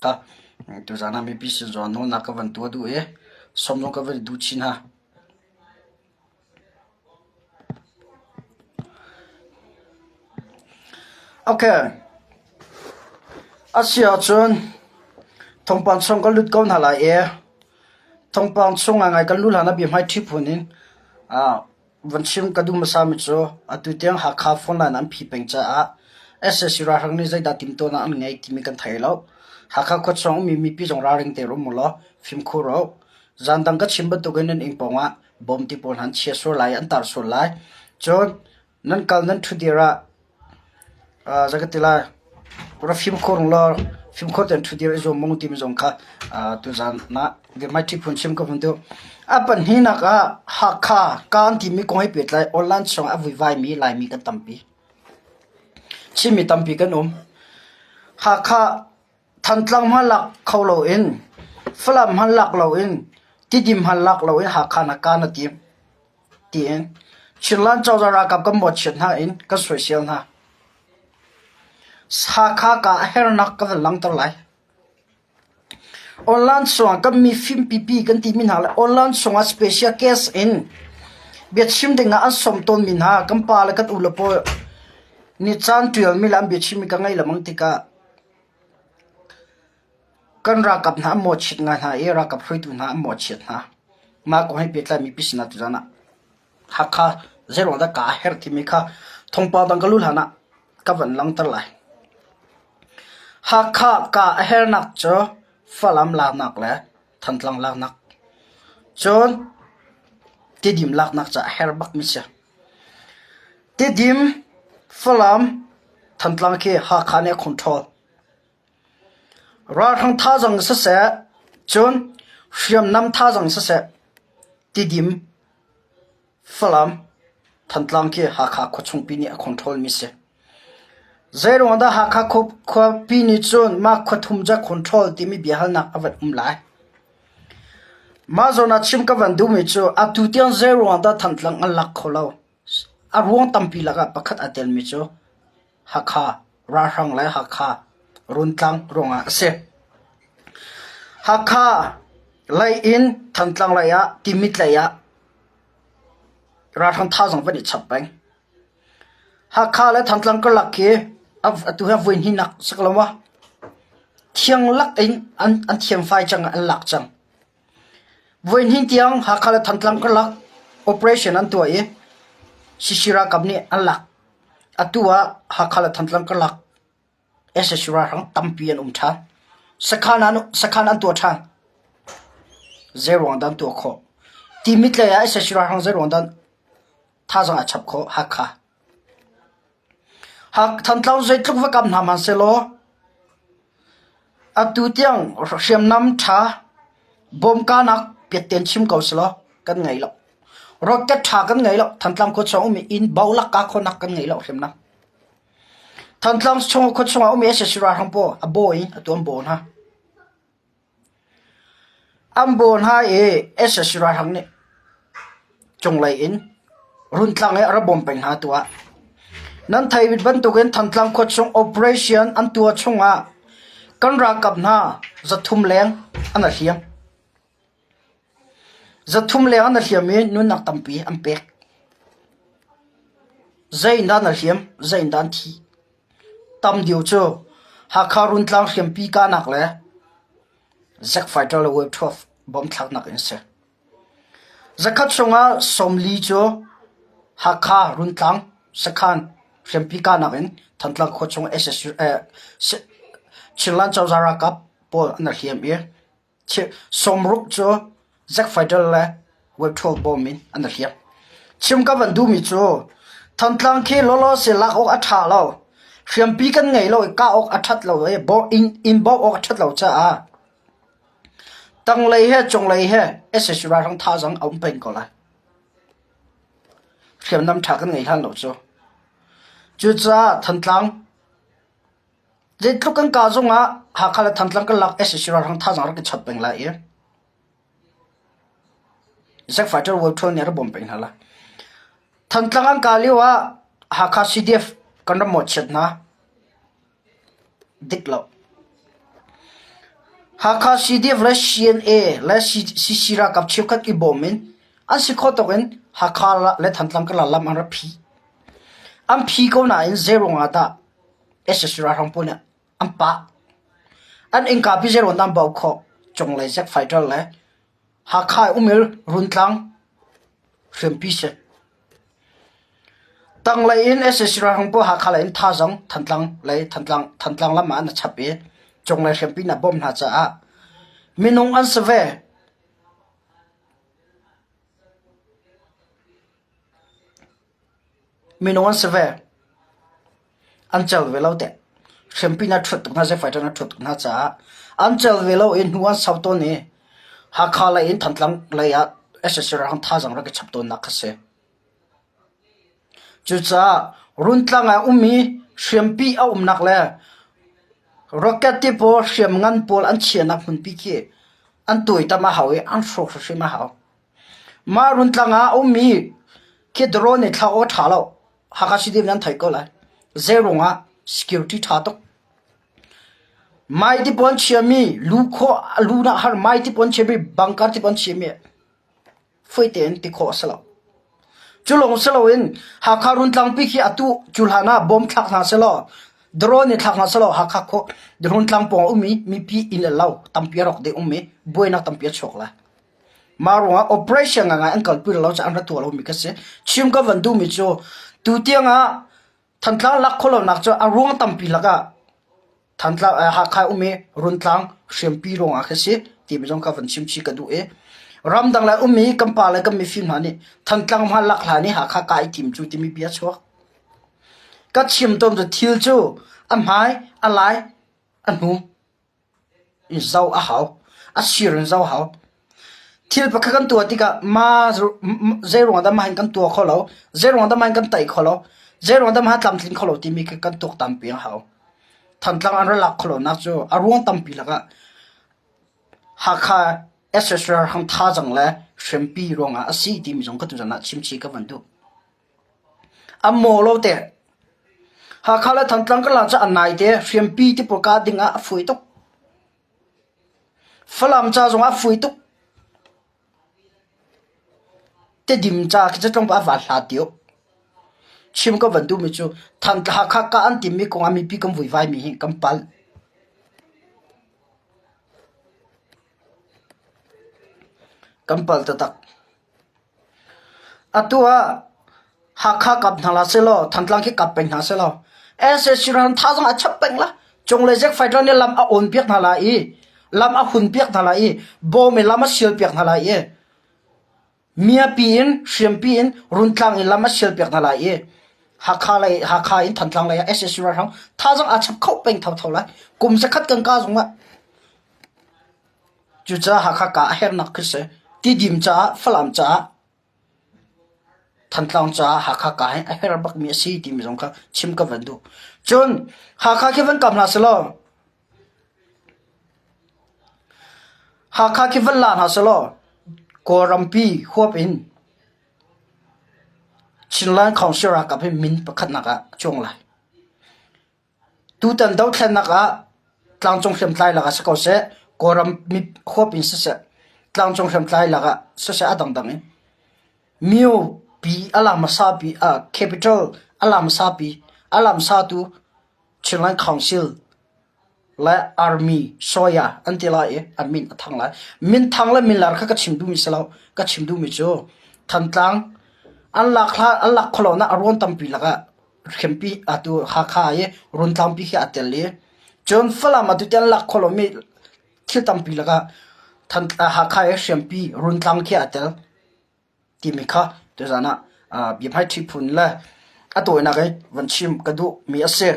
Kha tuzaan ah mipi sin zawn nawlnak ka van tuah duh i sawm zong ka van i duh chin hna. Okay. A si ahcun thawngpang chung kan lut ko hna lai i thawngpang chung ngaingai kan luh hlan ah biahmaiṭhi phun in Van chim ka duh hmasami cu atu tiang Hakha phone line an phi peng caah sac ralhrang nih zeidah timhtuahnak an ngeih timi kan thei lo. Hakha khuachung ummi mipi zong ralring tein um ulaw fimkhur u. Zan dang ka chim bantukin nan inn pawng ah bawm ti pawl hna an chia sual lai i an tar sual lai. Cun nan kal nan ṭhutdir ah Zei ka ti lai, ra fimkhur law fimkhur tein ṭhudir i zuam mung timi zong kha tuzaan ah biahmaiṭhi phun chim ka hun duh. A pahnihnak ah Hakha kaan timi kong he pehtlai online chungah a vuivaimi Laimi kan tampi. Chinmi tampi kan um. Hakha Thantlang hmanh lak kho loin, Falam hmanh lak loin, Tidim hmanh lak loin Hakha na kaan na tim. Tiin Chinland cozah ralkap kan mawhchiat hna in kan soisel hna. Hakha ka a hernak ka van langhter lai. Online chungah kan mi fimpipi kan timi hna le online chungah special case in biachim dingah an sawm tawnmi hna kan pa le kan u le pawl nih caan ṭialmi le an biachimmi ka ngaih lengmang tikah Kan ralkap hna an mawhchiat ngai hna i ralkap hruaitu hna an mawhchiat hna. Mah kong he pehtlaimi pi sinah tuzaan ah Hakha zeiruang dah kaa herh timi kha thawngpang dang ka luh hlan ah ka van langhter lai. Hakha kaa a hernak cu Falam laknak le Thantlang laknak. Cun Tidim laknak caah a herh bakmi si. Tidim, Falam, Thantlang khi Hakha nih a control. Ralhrang thazaang siseh, cun hriamnam thazaang siseh, Tidim, Falam, Thantlang khi Hakha khuachungpi nih a control mi si. Zeiruang dah Hakha khuapi nih cun mah khuathum ca control timi biahalnak a van um lai. Mah zawn ah chim ka van duhmi cu atu tiang zeiruang dah Thantlang an lak kho lo. A ruang tampi lakah pakhat aa telmi cu Hakha ralhrang le Hakha Runtlang ruangah a si. Hakha lei in Thantlang lei ah Timit lei ah ralhrang thazaang van i chap peng. Hakha le Thantlang karlak khi atu hi voi hnihnak si ko lo maw? Thiang lak in an thiamfai cang an lak cang. Voihnih tiang Hakha le Thantlang karlak operation an tuah i CC ralkap nih an lak. Atu ah Hakha le Thantlang karlak sac ralhrang tampi an um ṭhan. Sakhan an tuah ṭhan. Zeiruang dah an tuah khawh? Timit lei ah sac ralhrang zeiruang dah thazaang a chap khawh Hakha? Thantlang zeitluk va kam hna hmanhsehlaw atu tiang hriamnam ṭha bawmkanak piatten chim ko selaw kan ngei lo. Rocket ṭha kan ngei lo. Thantlang khua chung ummi inn bo lakka khawhnak kan ngei lo hriamnam. Thantlang chung khua chungah ummi sac ralhrang pawl a baw in atu an baw hna. An baw hna i sac ralhrang nih cunglei in Runtlang i a ra bawm peng hna tuah. Nan theih bantukin Thantlang khua chung operation an tuah chungah kan ralkap hna 300 leng an i hliam. 300 leng an i hliam i nunnak tampi an pek. Zei in dah an i hliam, zei in dah an thi. Tam deuh cu Hakha Runtlang hriampi kahnak le Zack fighter le Wave 12 bomb thlaknak in a si. Zakhat chungah 40 cu Hakha Runtlang sakhan hriampi kahnak in Thantlang khua chung Chinland cozah ralkap pawl an i hliam i 60 cu Zack fighter le Wave 12 bomb in an i hliam. Chim ka van duhmi cu Thantlang khi lawlawse lak awk a ṭha lo. Hriampi kan ngei lo i kah awk a ṭhat lo i inn bawmh awk a ṭhat lo caah tanglei he cunglei he sac ralhrang thazaang a um peng ko lai. Hriamnam ṭha kan ngei hlan lo cu. Cucaah Thantlang zeitluk kan kah zongah Hakha le Thantlang kan lak sac ralhrang thazaang rak i chap peng lai i Zack Fighter World Tour nih a rak bawmh peng hna lai. Thantlang an kah lio ah Hakha CDF kan rak mawhchiat hna. Dik lo. Hakha CDF le CNA le CC ralkap cheukhat i bawm in an si khawh tawk in Hakha le Thantlang karlak lam an rak phi. An phi ko nain zeiruang ah dah sac ralhrang pawl nih an pah. An innka pi zeiruang dah an bauh khawh? Cunglei Zack Fighter le Hakha i um i Runtlang hriampi si. Tanglei in sac ralhrang pawl Hakha lei in thazaang Thantlang lei Thantlang Thantlang lam ah an chap i cunglei hriampi in a bawmh hna caah minung an si ve. Minung an si ve. An cel ve lo teh. Hriampi na ṭhut tuk hna, zei fighter na ṭhut tuk hna caah an cel ve lo i hnu an sau tawn i Hakha lei in Thantlang lei ah sac ralhrang thazaang rak i chap tawnnak kha si. Cucaah Runtlang ah ummi hriampi a umnak le rocket te pawl hriamngan pawl an chiahnak hmunpi khi an tuaitam a hau i an hrawk hrimhrim a hau. Mah Runtlang ah a ummi khi drone nih thla awk a ṭha lo. Hakha City nan theih ko lai. Zeiruang ah security ṭha tuk. Mai ti pawn chiami lu khawh lu nak har mai ti pawn chiami bangkar ti pawn chiami foi tein ti khawh a si lo. Cu lawng si loin Hakha Runtlangpi khi atu cu hlan ah bom thlak hna selaw drone in thlak hna selaw Hakha khua Runtlang pawng a ummi mipi inn le lo tampi a rawk ding ummi buainak tampi a chuak lai. Mah ruangah operation ngangai an kalpi lo caah an ra tuah lomi ka si. Chim ka van duhmi cu tutiang ah Thantlang lak khawh lonak cu a ruang tampi lakah Thantlang Hakha um i Runtlang hriampi ruangah khi si timi zong ka van chim chih ka duh i ramdang le ummi kan pa le kan mifim hna nih Thantlang hma lak hlan i Hakha ka i tim cu timi bia chuak. Ka chim tawn cu thil cu a hmai, a lai, a hnu. In zoh a hau. A sir in zoh a hau. Thil pakhat kan tuah tikah ma zeiruang dah mah hin kan tuah kho lo, zeiruang dah mah hin kan tai kho lo, zeiruang dah mah tlamtling kho lo timi khi kan tuaktan pi a hau. Thantlang an ra lak kho lonak cu a ruang tampi lakah Hakha SSR hang thazaang le hrempi ruangah a si timi zong ka tuzan ah chimchih ka van duh. A maw lo te. Hakha le Thantlang ka lak cu a nai te hriampi ti pawl ka ding ah a fawi tuk. Falam ca zong ah a fawi tuk. Tedim ca khi cu tlawmpal a van hlat deuh. Chim ka van duhmi cu Thantlang Hakha ka an timi kong ah mipi kan vuivaimi hi kan palh. Kan palh taktak. Atu ah Hakha kap hna hlah sehlaw Thantlang khi kap peng hna sehlaw sac ral thazaang a chap peng la. Cunglei Zack Fighter nih lam a awn piak hna lai i lam a hun piak hna lai i bawm in lam a sial piak hna lai i miapi in hriampi in Runtlang in lam a sial piak hna lai i Hakha lei Hakha in Thantlang lei ah sac ralhrang thazaang aa chap kho peng thotho lai. Kum zakhat kan ka zong ah Cucaah Hakha ka a herhnak khi si. Tidim caah, Falam caah, Thantlang caah Hakha ka hi a herh bakmi a si timi zong kha chim ka van duh. Cun Hakha khi van kam hna selaw, Hakha khi van la hna selaw, Kawlrampi huap in Chinland Council ralkap hi min pakhatnak ah a cuang lai. Tutan dothlennak ah tlangcung hriamtlai lakah si ko seh, Kawlram huap in siseh, tlangcung hriamtlai lakah siseh a dangdang in myo pi a la hmasa pi capital a la hmasa pi a la hmasatu Chinland Council le Army Soya an ti lai i an min a thang lai. Minthang le minlar kha ka chim duhmi si lo. Ka chim duhmi cu Thantlang an lak hla an lak khawhlonak a ruang tampi lakah Hrempi atu Hakha i Runtlangpi khi aa tel i cun Falam atu tiang lak khawh lomi thil tampi lakah Hakha i Hriampi Runtlang khi aa tel timi kha tuzaan ah biahmaiṭhi phun le a tawinak i van chim ka duhmi a si.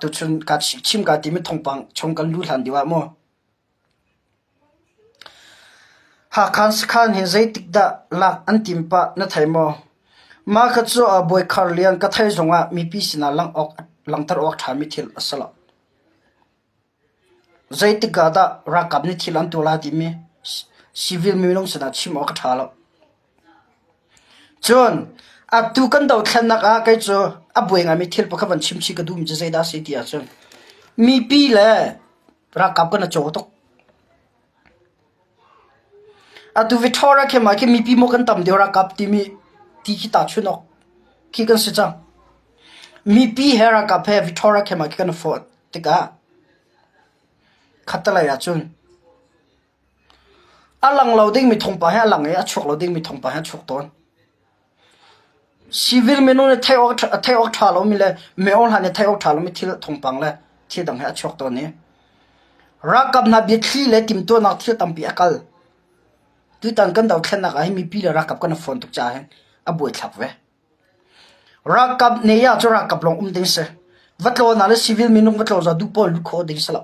Tuchun ka chim ka timi thawngpang chung kan luh hlan deuh ah maw Hakha sakhan hi zeitik dah lak an tim pah na thei maw? Mah kha cu Bawi Khar Lian ka thei zongah mipi sinah langhter awk ṭhami thil a si lo. Zeitik ah dah ralkap nih thil an tuah lai timi civil minung sinah chim awk a ṭha lo. Cun atu kan dothlennak ah kei cu a buai ngaimi thil pakhat van chim chih ka duhmi cu zeidah a si ti ahcun mipi le ralkap kan i caw tuk. Atu Victoria khi mah khi mipi maw kan tam deuh ralkap timi ti khi tahchunh awk khi kan si cang. Mipi he ralkap he Victoria khi mah khi kan i fawh tikah khattelei ahcun a lang lo dingmi thawngpang hi a lang i a chuak lo dingmi thawngpang hi a chuak tawn. Civil minung nih theih awk theih awk ṭha lomi le mi-aung hlan i theih awk ṭha lomi thil thawngpang le thil dang hi a chuak tawn i ralkap hna biathli le timhtuahnak thil tampi a kal. Tutan kan dothlennak ah hin mipi le ralkap kan i fawn tuk caah hin a buaithlak ve. Ralkap ne ah cu ralkap lawng um ding si. Va tlawn ah le civil minung va tlawn zong duh pawl lut khawh ding si lo.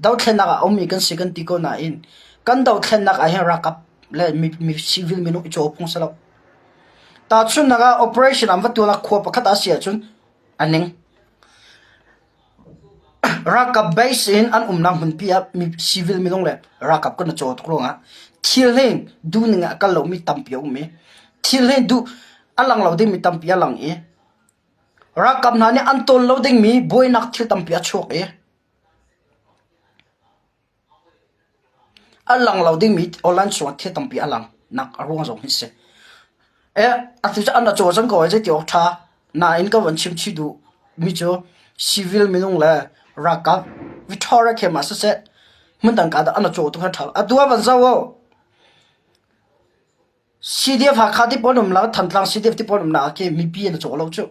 Dothlennak ah a ummi kan si kan ti ko nain kan dothlennak ah hin ralkap le mi civil minung i caw phung si lo. Tahchunhnak ah operation an va tuahnak khua pakhat ah si ahcun a ning. Ralkap base in an umnak hmunpi ah mi civil minung le ralkap kan i caw tuk ruangah thil hi duhning ah a kal lomi tampi a um i thil hi duh a lang lo dingmi tampi a lang i ralkap hna nih an tawl lo dingmi buainak thil tampi a chuak i A lang lo dingmi online chungah thil tampi a lang nak a ruang zong hi si. Eh, atu cu an a caw cang ko ai zeiti awk ṭha. Nain ka van chim chih duh mi cu civil minung le ralkap Victoria khem ah siseh hmundang ka dah an a caw tu kha ṭha. Atu ah van zoh u. CDF Hakha ti pawl um la Thantlang CDF ti pawl um la khi mipi an a caw lo cu.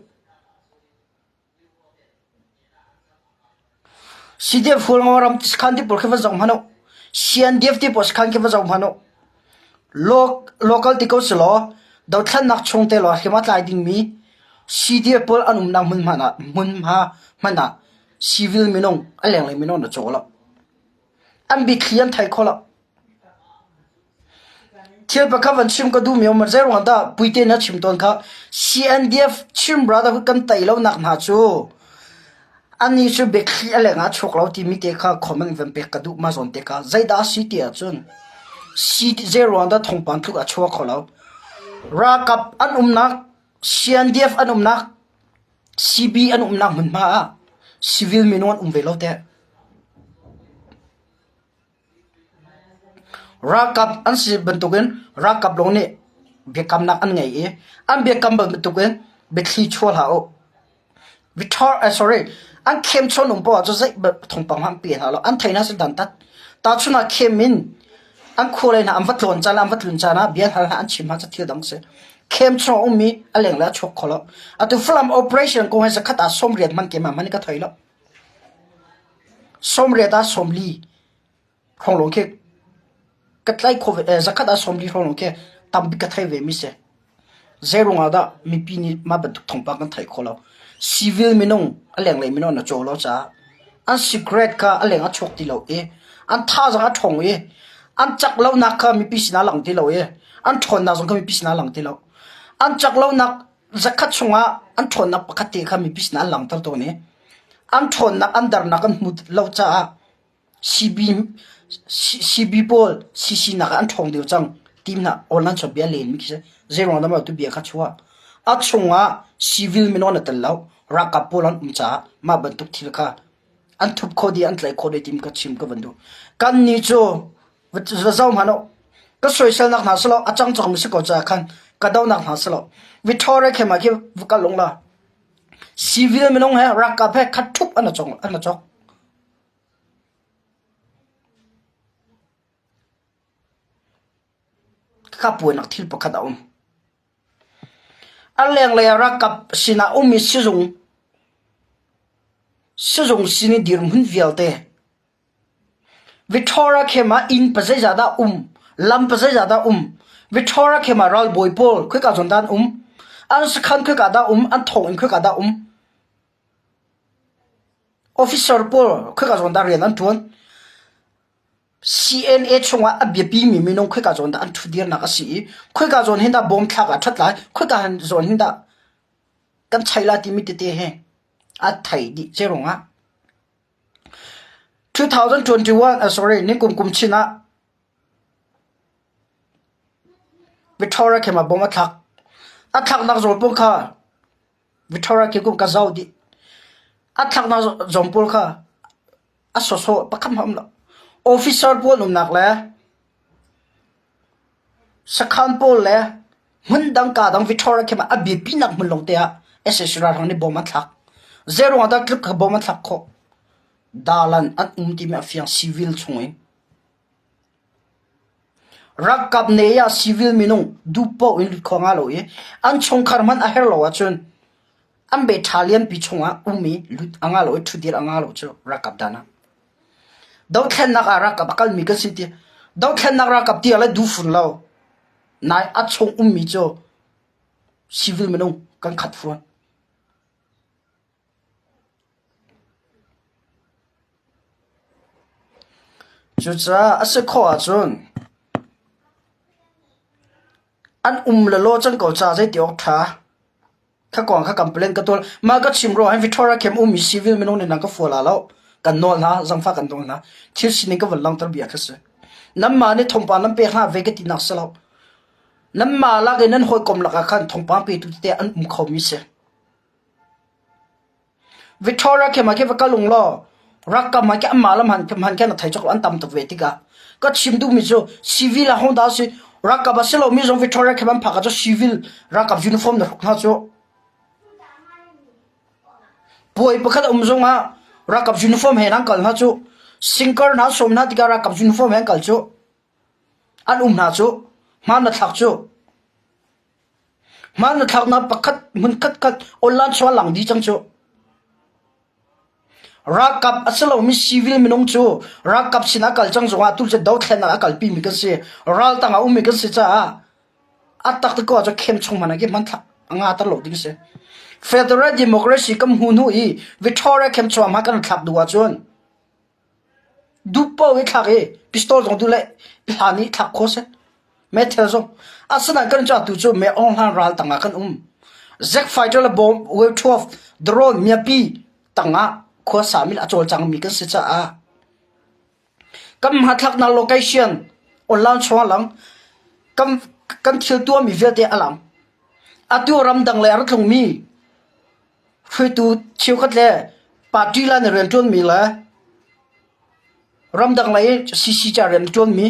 CDF Hualngoram sakhan ti pawl khi va zoh hmanh u. CNDF ti pawl sakhan khi va zoh hmanh u. Local ti ko selaw dothlennak chung te law hrim a tlai dingmi CDF pawl an umnak hmunhma ah hmunhma hmanh ah civil minung a lenglei minung na caw lo. An biathli an thei kho lo. Thil pakhat van chim ka duhmi a um. Zeiruang dah Puite na chim tawn kha CNDF Chin Brotherhood kan tei lonak hna cu anih cu biathli a leng ah chuak lo timi te kha comment van pek ka duh mah zawn te kha zeidah a si ti ahcun zeiruang dah thawngpang tluk a chuak kho lo. Ralkap an umnak CNDF an umnak CB an umnak hmunhma ah civil minung an um ve lo teh. Ralkap an si bantukin ralkap lawng nih biakamnak an ngei i an biakam bantukin biathli chuah hlah u. Sorry, an khem chawn um poah cu zei thawngpang hmanh pe hna lo. An thei hna si dantat. Tahchun ah khem in an khua lei hna an va tlawn caan an va tlun caan ah bia hal hna an chim hna cu thil dang si. Khem chung a ummi a leng le a chuak kho lo. Atu Falam operation kong hi zakhat ah 80 hman keimah hmanh ka thei lo. 80 ah 40 hrawng lawng khi ka tlaih khawh ve zakhat ah 40 hrawng lawng khi tambik ka thei ve mi si. Zeiruang ah dah mipi nih mah bantuk thawngpang kan theih khawh lo. Civil minung a lenglei minung an caw lo caah an secret kha a leng a chuak ti lo i an thazaang a ṭhawng i an cak lonak kha mipi sinah a lang ti lo i an ṭhawnnak zong kha mipi sinah a lang ti lo. An cak lonak zakhat chungah an ṭhawnnak pakhat te kha mipi sinah an langhter tawn i an ṭhawnnak an dernak an hmu lo caah CB, CB pawl CC nak ah an ṭhawng deuh cang ti hna online chawn bia len mi khi si. Zeiruang dah maw tu bia kha chuah. A chungah civil minung an tel lo, ralkap pawl an um caah mah bantuk thil kha an thup kho dih, an tlaih khawh dih tim ka chim ka van duh. Kan nih cu va zoh hmanh u. Ka soiselnak hna silo, a cang cangmi si ko caah khan ka donak hna silo. Victoria khem ah khi va kal ung la. Civil minung he ralkap he khat ṭhup an an cawk. Ka puainak thil pakhat a um. A lenglei ah ralkap sinah ummi sizung sizung sin i dirhmun vialte Victoria khem ah inn pa zeizah dah um, lam pa zeizah dah um, Victoria khem ah ralbawi pawl khoika zawn dah an um, an sakhan khoika dah um, an thonginn khoika dah um. Officer pawl khoika zawn dah rian an ṭuan? CNA chungah a biapimi minung khoika zawn dah an ṭhutdirnak a si i khoika zawn hin dah bom thlak ah ṭhat lai, khoika zawn hin dah kan chai lai timi tete hi a thei dih cu ruangah 2021 uh, sorry nikum kum chin ah Victoria khem ah bom a thlak. A thlaknak zawn pawl kha Victoria khi kum ka zoh dih. A thlaknak zong pawl kha a sawsawh pakhat hmanh a um lo. Officer pawl umnak le Sakhan pawl le hmundang kaa dang Victoria camp ah a biapinak hmun lawngte ah sac ralhrang nih bom an thlak. Zeiruang ah dah tluk kha bom an thlak khawh? Dalan an um timi a fiang civil chung in. Ralkap ne ah civil minung duh paoh in lut kho nga lo i an chungkhar hmanh a herh lo ahcun an be ṭha lianpi chungah um i lut a nga lo i ṭhudir a nga lo cu ralkap dan ah. Dothlennak ah ralkap a kalmi kan si ti. Dothlennak ralkap ti le duh fun lo. Nai a chung ummi cu civil minung kan khat fawn. Cucaah a si khawh ahcun an um le law cang ko caah zeiti awk ṭha. Kha kong kha complain ka tuah. Mah ka chim ruangah hin Victoria camp ummi civil minung nih nan ka fual la lo. Kan nawl hna, zangfah kan nawl hna. Thil sining ka van langhter bia kha si. Nanmah nih thawngpang nan pek hna ve ka tinak si lo. Nanmah lak i nan hawikom lakah khan thawngpang petu tete an um khomi si. Victoria camp ah khin va kal ung law rakkam ah khin anmah lam hman khin na thei cawk lo an tam tuk ve tikah ka chim duhmi cu civil ah hong dah si ralkap a si lomi zong Victoria camp an phak ah cu civil ralkap uniform na hruk hna cu puai pakhat a um zongah ralkap uniform he nan kal hna cu singkar hna sawm hna tikah ralkap uniform he an kal cu an um hna cu hmaan na thlak cu Hmaan na thlaknak pakhat hmunkhat khat online chuah lang dih cang cu. Ralkap a si lomi civil minung cu ralkap sinah kal cang zongah tu cu dothlennak a kalpimi kan si. Ral tangah ummi kan si caah a tak te ko ahcun khem chung hmanh ah khi hmanthlak a nga ter lo ding si. Federal Democracy kan hmu hnu i Victoria khem chuah hma kan thlak duh ahcun Duh paoh i thlak i pistol zong duh le hlan i thlak khawh si. Meithal zong. Asinain kan cah tu cu Me Aung Hlaing ral tangah kan um. Zack fighter le bomb Wave 12 drone miapi tangah khua sami le a cawlcangmi kan si caah kan hmathlaknak location online chung ah lang kan kan thil tuahmi vialte a lang. Atu ramdang lei a ra tlungmi Hruaitu cheukhat le party lan i rianṭuanmi le ramdang lei i CC ca rianṭuanmi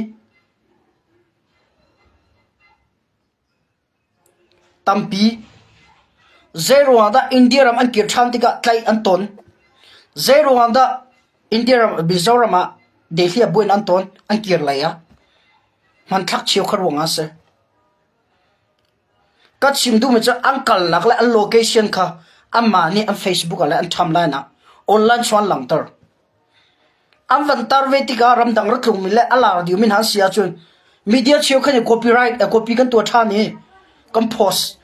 tampi zeiruangah dah India ram an kir ṭhan tikah tlaih an ton? Zeiruangah dah India ram Mizoram ah Delhi ah buin an ton an kir lei ah? Hmanthlak cheukhat ruangah a si. Ka chim duhmi cu an kalnak le an location kha anmah nih an Facebook ah le an timeline ah online chung an langhter. An van tar ve tikah ramdang ra tlungmi le a lar diomi hna an si ahcun media cheukhat nih copyright copy kan tuah ṭhan i kan post.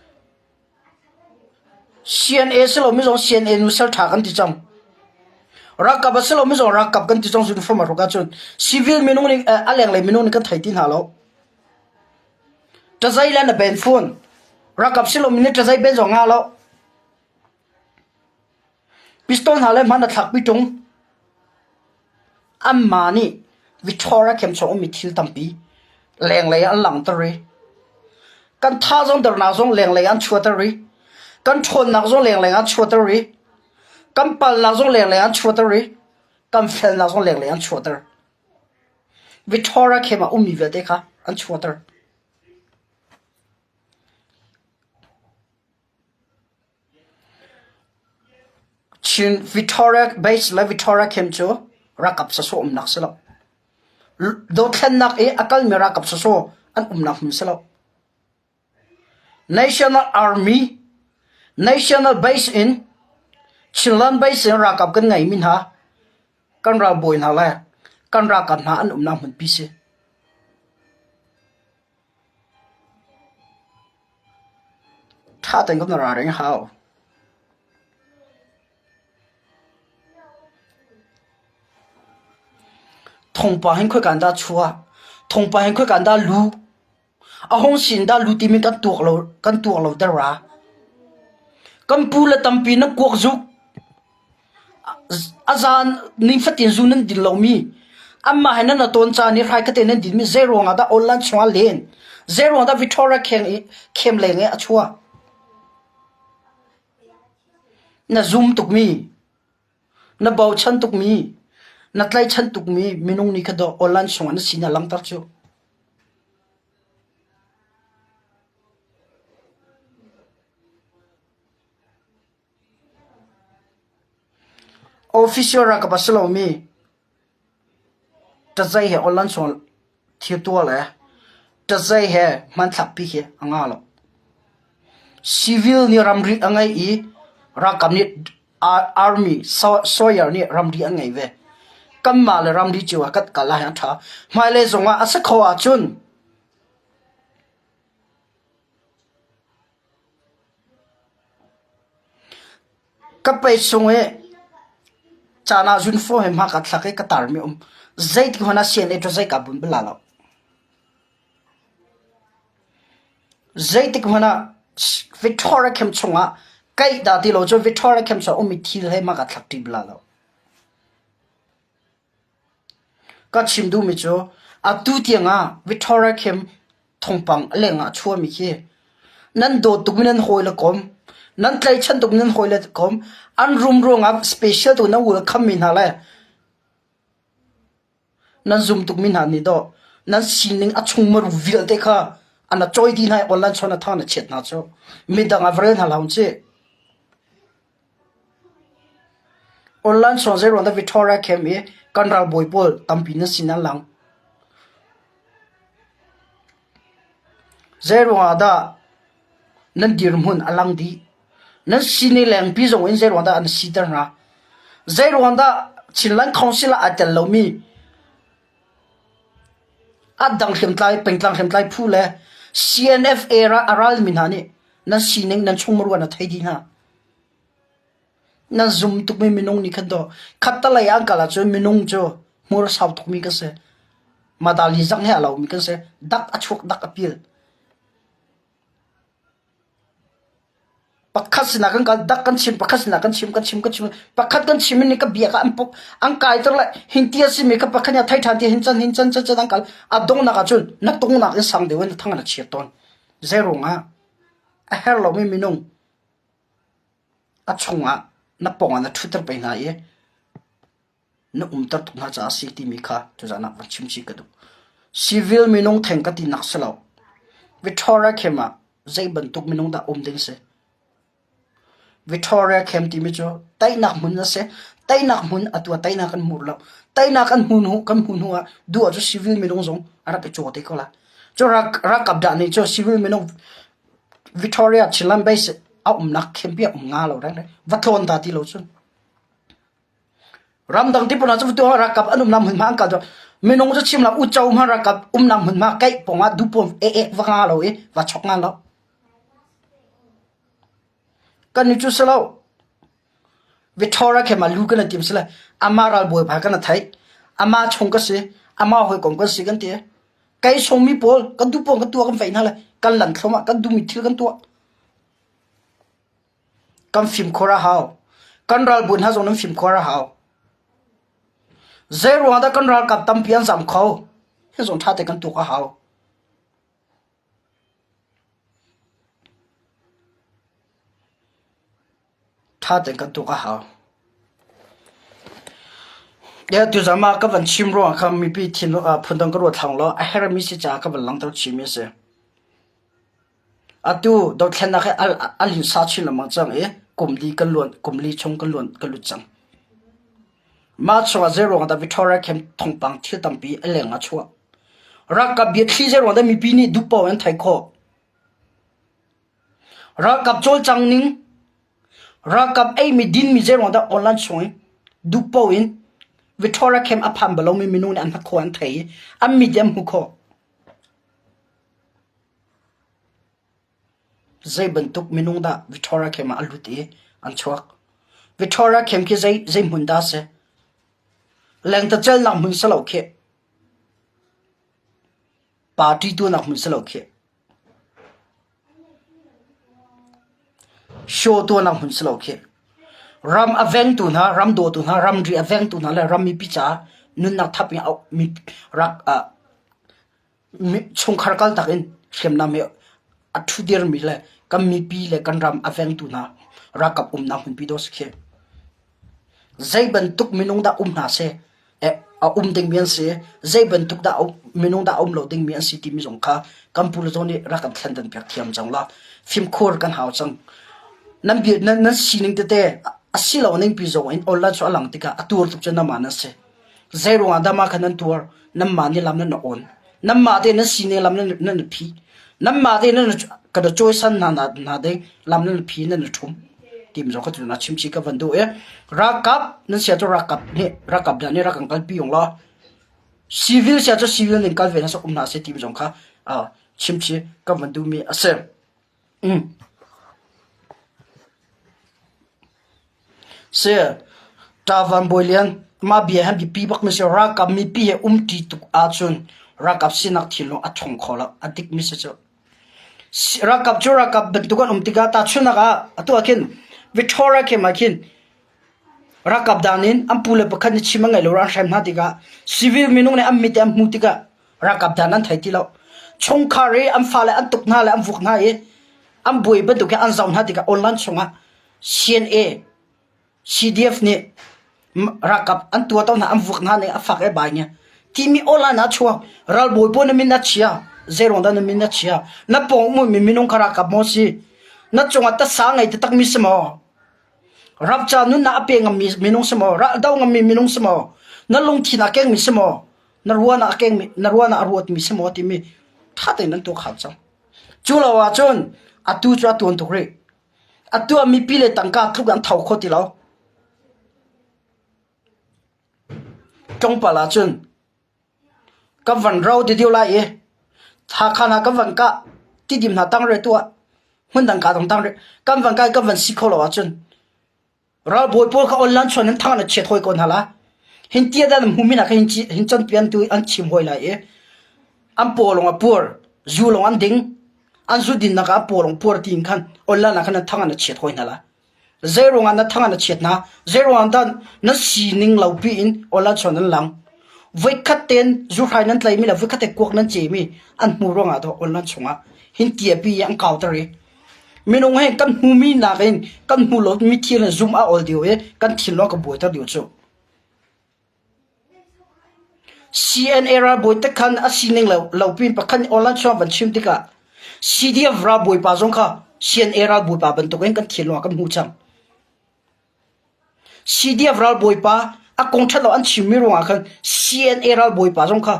CNA si lomi zong CNA nu sal ṭha kan ti cang. Ralkap a si lomi zong ralkap kan ti cang uniform a hruk ahcun civil minung nih a lenglei minung nih kan thei ti hna lo. Ṭazei le na ben fawn. Ralkap si lomi nih ṭazei ben zong ngah lo. Pistol hna le hman a thlakpi ṭung. Anmah nih Victoria camp chung ummi thil tampi lenglei ah an langhter i kan thazaang dernak zong lenglei ah an chuahter i kan ṭhawnnak zong lenglei ah an chuahter i kan palnak zong lenglei ah an chuahter i kan felnak zong lenglei ah an chuahter. Victoria camp ah ummi vialte kha an chuahter. Chin Victoria base le Victoria camp cu ralkap sawsawh umnak si lo. Dothlennak i a kalmi ralkap sawsawh an umnak hmun si lo. National Army, National Base in Chinland Base in ralkap kan ngeimi hna kan ralbawi hna le kan ralkap hna an umnak hmunpi si. Ṭha tein kan ralring a hau. Thongpa hin khoika in dah chuah? Thongpa hin khoika in dah lu? A hung sin dah lu timi kan tuak lo kan tuak lo dara. Kan pu le tampi na kuak zuk. A zan nifatin zu nan din lomi anmah he nan i tawn caan i hraikhat te nan dinmi zeiruang ah dah online chungah len? Zeiruang dah Victoria kheng i khem leng i a chuah? Na zum tukmi, na bochan tukmi, na tlaichan tukmi minung nih kha dawh online chungah na sinak langhter cu. Official ralkap a si lomi ṭazei he online chung thil tuah le ṭazei he hmanthlakpi khi a ngah lo. Civil nih ramri a ngei i ralkap nih army sawyer nih ramri an ngei ve. Kanmah le ramri cio ah kan kal ahhin a ṭha. Hmailei zongah a si kho ahcun Ka pei sung i caan ah zunfo he hma ka thlak i ka tarmi um. Zeitik hmanh ah CNA cu zei kaa bun bal la lo. Zeitik hmanh ah Victoria Camp chungah kaih dah ti lo cu Victoria Camp chung ummi thil he hma ka thlak ṭi bal la lo. Ka chim duhmi cu atu tiangah Victoria Camp thawngpang a lengah a chuahmi khi nan dawt tukmi nan hawile kom, nan tlaihchan tukmi nan hawile kom, an rum ruangah special tuk nan welcome mi hna le nan zum tukmi hna nih dawh nan sining a chungmaru vialte kha an a cawi dih hna i online chawn a thang na chiat hna cu midang ah va rel hna hlah un cih. Online chung zeiruang dah Victoria Camp i kan ralbawi pawl tampi nan sin an lang? Zeiruang ah dah nan dirhmun a lang dih? Nan sini lengpi zong in zeiruang dah an siter hna? Zeiruang dah Chinland Council ah aa tel lomi a dang hriamtlai pengtlang hriamtlai phu le CNFA a ralmi hna nih nan sining nan chungmuru an thei dih hna. Nan zum tukmi minung nih khan dawh khattalei an kal ahcun minung cu hmur a sau tukmi kan si. Madali zang he a lomi kan si. Dak a chuak dak a pil. Pakhat sinah kan kal dak kan chim pakhat sinah kan chim kan chim kan chim pakhat kan chim in ka bia ka an puk an kai ter le hin ti a simi ka pakhat nih a thei ṭhan ti hin can hin can can can an kal a donghnak ahcun na tungnak in sang deuh in na thang na chia tawn. Zeiruangah a herh lomi minung a chungah na pawngah na ṭhutter peng hna i na umter tuk hna caah a si timi kha tuzaan ah van chim chih ka duh. Civil minung theng ka tinak si lo. Victoria Camp ah zei bantuk minung dah um ding si? Victoria Camp timi cu teinak hmun a si. Teinak hmun atu ah teinak kan hmu lo. Teinak kan hmu hnu kan hmu hnu ah duh ahcun civil minung zong a rak i caw te ko lai. Cu ralkap dah nih cu civil minung Victoria Chinland base a umnak camp hi a um nga lo reng va tlawn ta ti lo cun. Ramdang ti pun ah cu tu ralkap an umnak hmunhma an kal cu minung cu chim lo uco hmanh ralkap umnak hmunhma keih pawng ah dupawn eh eh va nga lo i va chok nga lo. Kan ni cu si lo. Victoria khe ma lu kan tim si le ama ralbawi pa kan thai ama chung ka si ama hawikom kan si kan ti kai song mi pawl kan du pawl kan tuah kan fei hna le kan lan thlom ah kan du mi thil kan tuah Kan fimkhur a hau. Kan ralbawi hna zong nan fimkhur a hau. Zeiruang dah kan ralkap tampi an zam kho? Hi zong ṭha te kan tuk a hau. Ṭha tein kan tuk a hau. Ya tuzan ah ka van chim ruangah khan mipi thin phundang ka ruat thlang lo. A hermi si caah ka van langhter chihmi a si. Atu dothlennak hi a linsa chin lengmang cang i kum li kan luan, kum li chung kan luan, kan lut cang. Mah chungah zeiruang dah Victoria Camp thawngpang thil tampi a leng ah chuah. Ralkap biathli zeiruang dah mipi nih duh paoh in theih khawh. Ralkap cawlcang ning, ralkap eimi dinmi zeiruang dah online chung in duh paoh in Victoria Camp a phan balomi minung nih an hngalh khawh an thei i an mit an hmuh khawh. Zei bantuk minung dah Victoria Camp ah a lut i an chuak? Victoria Camp khi zei, zei hmun dah a si? Lengtecelnak hmun si lo khih. Party tuahnak hmun si lo khih. Show tuahnak hmun si lo khih. Ram a vengtu hna, ram dawtu hna, ramri a vengtu hna le ram mipi caah nunnak thap in a, rak, uh, Chungkhar kaltak in hriamnam he a ṭhudirmi le kan mipi le kan ram a vengtu hna ralkap umnak hmunpi dawh si khi. Zei bantuk minung dah um hna seh, a um dingmi an si, zei bantuk dah minung dah a um lo dingmi an si timi zong kha kan pu le zong nih rak kan thlendan piak thiam cang la. Fimkhur kan hau cang. Nan, nan, nan sining tete A si lo ningpi zong in online cu a lang tikah a tuar tuk cu nanmah nan si. Zei ruangah dah mah kha nan tuar? Nanmah nih lam nan awn. Nanmah te nan sine lam nan nan phi. Nanmah te nan ka da cawisan hna hna ding lam nan phi nan ṭhum. Tim zong ka tu na chim chi ka van duh i ralkap nan sia cu ralkap nih ralkap dah nih rak kan kalpi ung law civil sia cu civil ning kal ve na sok um hna se tim zong kha chim chi ka van duhmi a si. Si, Ṭa Van Bawi Lian, mah bia hi biapi bak mi si. Ralkap mipi he umṭi tuk ahcun ralkap sinak thinlung a ṭhawng kho lo. A dik mi si cu. Ralkap cu ralkap bantuk an um tikah tahchunhnak ah atu ah khin Victoria camp ah khin ralkap dan in an pule pakhat nih chim a ngeih lo an hrem hna tikah civil minung nih an mit i an hmuh tikah ralkap dan an thei ti lo. Chungkhar i an fale an tuk hna le an vuk hna i an buai bantuk hi an zoh hna tikah online chungah CNA, CDF nih ralkap an tuahto hna an vuak hna nih a fak e bai nge. Timi online ah chuak ralbawi pawl na min a chia zeiruang dah na min a chia na pawng ummi minung kha ralkap maw si na cungah tasa ngei taktak mi si maw Rapca nunnak a pe ngammi minung si maw raldo ngammi minung si maw na lungthin a kengmi si maw na ruan ah a kengmi na ruan ah a ruatmi si maw timi ṭha tein nan tuak hau cang. Cu lo ahcun atu cu a tuan tuk rih. Atu ah mipi le tangka tluk an tho kho ti lo. Tlawmpal ahcun kan van ro ti deuh lai i Hakha hna kan van kah Tidim hna tang re tu ah hmundang ka dong tang re kan van kai kan van si kho lo ahcun Ralbawi pawl kha online chuan in thang na chiat hawi ko hna la. Hin tia dan hmu mi hin hin canpian tu an chim hawi lai i an paw lawng a puar, zu lawng an ding, an zu din nak ah an paw lawng puar tiin khan online ah khan an thang na chiat hawi hna la. Zei ruangah na thang na chiat hna? Zei ruangah dah na sining lo pi in online chuan an lang? Voikhat ten zuhrai nan tlaimi le voikhat te kuak nan ce mi an hmu ruangah dah online chungah hin tia pi an kauter i Minung he kan hmumi nakin kan hmu lomi thil in zumh a awl deuh i kan thinlung a ka buaiter deuh cu. CNA ralbawi te khan a sining lo, lo pin pakhat nih online chuang van chim tikah CDF ralbawi pa zong kha CNA ralbawi pa bantukin kan thinlung ah kan hmu cang. CDF ralbawi pa a kong ṭhat lo an chimmi ruangah khan CNA ralbawi pa zong kha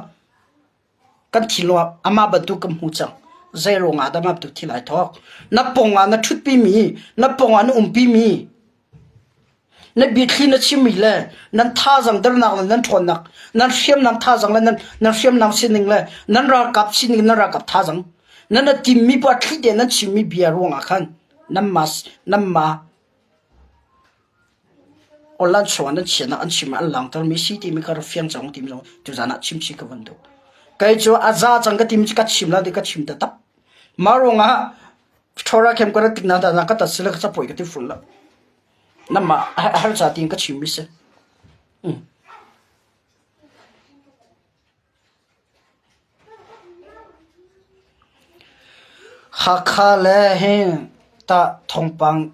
Kan thinlung ah amah bantuk kan hmu cang. Zei ruangah dah mah bantuk thil ai thawk? Na pawng ah na ṭhutpimi, na pawng ah na umpimi, na biathli na chimmi le nan thazaang dernak le nan ṭhawnnak, nan hriamnam thazaang le nan, nan hriamnam sining le nan ralkap sining nan ralkap thazaang, nan na timmi poah thli tein nan chimmi bia ruangah khan nanmah nanmah Online chungah nan chiahnak an chim ah an langhtermi si timi kha rak fiang cang timi zong tuzaan ah chim chih ka van duh. Kei cu a za cang ka timi cu ka chim la ti ka chim taktak. Mah ruangah Torah khem ka rat tik na dah ka tat sila ka capawi ka ti ful lo. Namah har ca tiin ka chim mi si. Mm. Hakha le hi tah thawngpang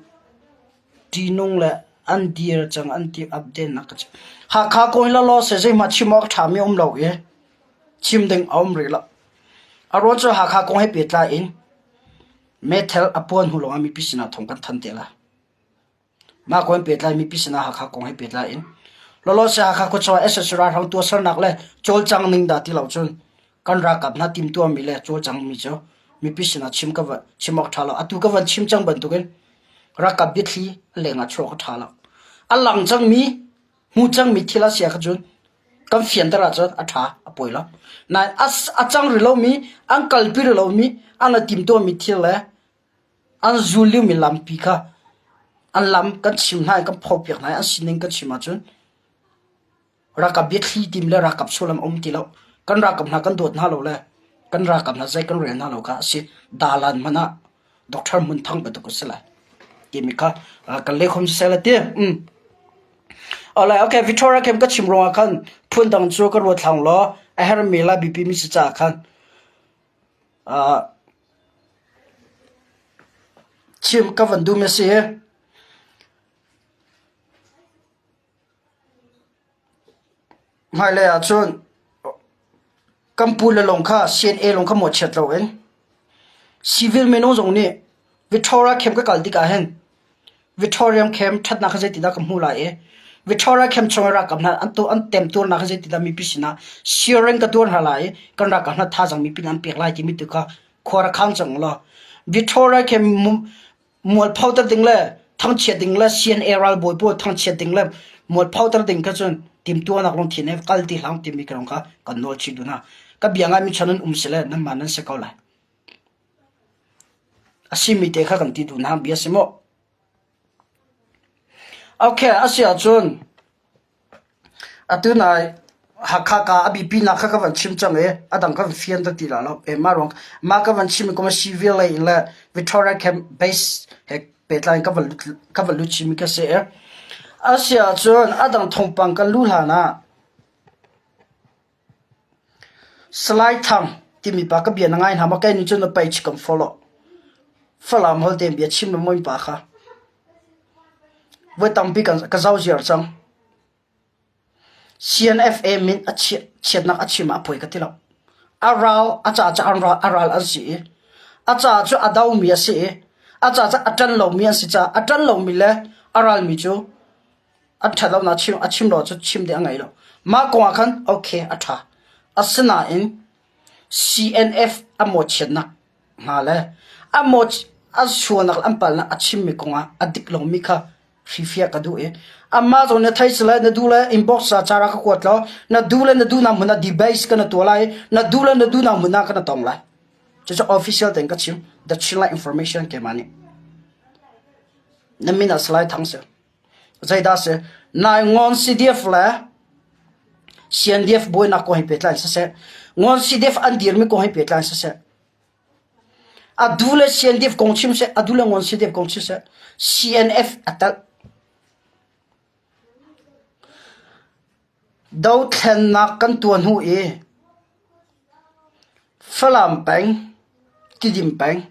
ṭihnung le an dir cang an ti update nak ka chim. Hakha kong hi lawlaw seh zeihmah chim awk a ṭhami a um lo i chim ding a um rih lo. A ruang cu Hakha kong he pehtlai in meithal a puan hnu lawngah mipi sinah thawng kan thanh te lai. Mah kong he pehtlai mipi sinah Hakha kong he pehtlai in lawlawse Hakha khuachung ah sac ralhrang tuahsernak le cawlcang ning dah ti lo cun kan ralkap hna timhtuahmi le cawlcangmi cu mipi sinah chim ka van chim awk ṭha lo. Atu ka van chim cang bantukin ralkap biathli a leng ah chuah awk a ṭha lo. A lang cangmi hmu cangmi thil a si ah cun kan fianter ahcun a ṭha a pawi lo. Nain a cang rih lomi an kalpi rih lomi an la timhtuahmi thil le An zul liomi lampi kha an lam kan chim hna i kan phopiak hna i an sining kan chim ahcun ralkap biathli tim le ralkap sullam a um ti lo. Kan ralkap hna kan dawt hna lo le kan ralkap hna zei kan rel hna lo kha a si. Dalan hmanh ah Doctor Hmun Thang bantuk a si lai timi kha kan leh khom siseh la ti. Mm. Alright, okay, Victoria Camp ka chim ruangah khan phundang cu ka ruat hlang law a hermi la bipi mi si caah khan uh, Chim ka van duhmi a si. Hmailei ahcun kan pule lawng kha CNA lawng kha mawhchiat loin civil minung zong nih Victoria camp ka kal tikah hin. Victorian Camp ṭhatnak kha zeitindah ka hmuh lai i Victoria Camp chung i ralkap hna an an temtuarnak kha zeitindah mipi sinah sharing ka tuar hna lai i kan ralkap hna thazaang mipi nih an pek lai timi tu kha khua rak khang cang law Victoria Camp mualphoter ding le thangchiat ding le CNA ralbawi pawl thangchiat ding le mualphoter ding kha cun timtuahnak lungthin he kal ti hlah timi ka kha kan nawl chih duh hna. Ka bia ngaimi chan nan um si le nanmah nan si ko lai. A simi te kha kan ti duh hna bia si maw? Okay, a si ahcun atu nai Hakha ka a biapinak kha ka van chim cang i a dang ka van fian ta ti la lo. E mah ruang mah ka van chim i kuma civil lei in le Victoria Camp base he pehtlai in ka van ka van lut chimi ka si i a si ahcun a dang thawngpang kan luh hlan ah Salai Thang timi pa ka bia na ngai hna maw? Kei nih cun na page kan follow. Falam holh tein bia chim na mawi pa kha. Voi tampi kan ka zau ziar cang. CNFA min a chiatnak a chim ah a poi ka ti lo. A ral a ca ca an ral a ral an si i a ca cu a domi a si i a ca cu a ṭan lomi an si caah a ṭan lomi le a ralmi cu an ṭhat lonak chim a chim lo cu chim ding a ngei lo. Mah kong ah khan okay a ṭha. Asinain CNF a mawhchiatnak hna le a mawh a sualnak le an palnak a chimmi kong ah a dik lomi kha hrifiah ka duh i amah zong na thei si le na duh le inbox ah cara ka kuat law na duh le na duhnak hmun ah debate ka na tuah lai na duh le na duhnak hmun ah ka na tong lai. Cucu official tein ka chim The Chinland Information keimah nih. Na min ah Salai Thang si. Zeidah si? Nai Ngawn CDF le CNDF buainak kong he pehtlai in siseh, Ngawn CDF an dirmi kong he pehtlai in siseh, adu le CNDF kong chim seh, adu le Ngawn CDF kong chim seh, CNF a telh. Dothlennak kan tuah hnu i Falam peng, Tidim peng,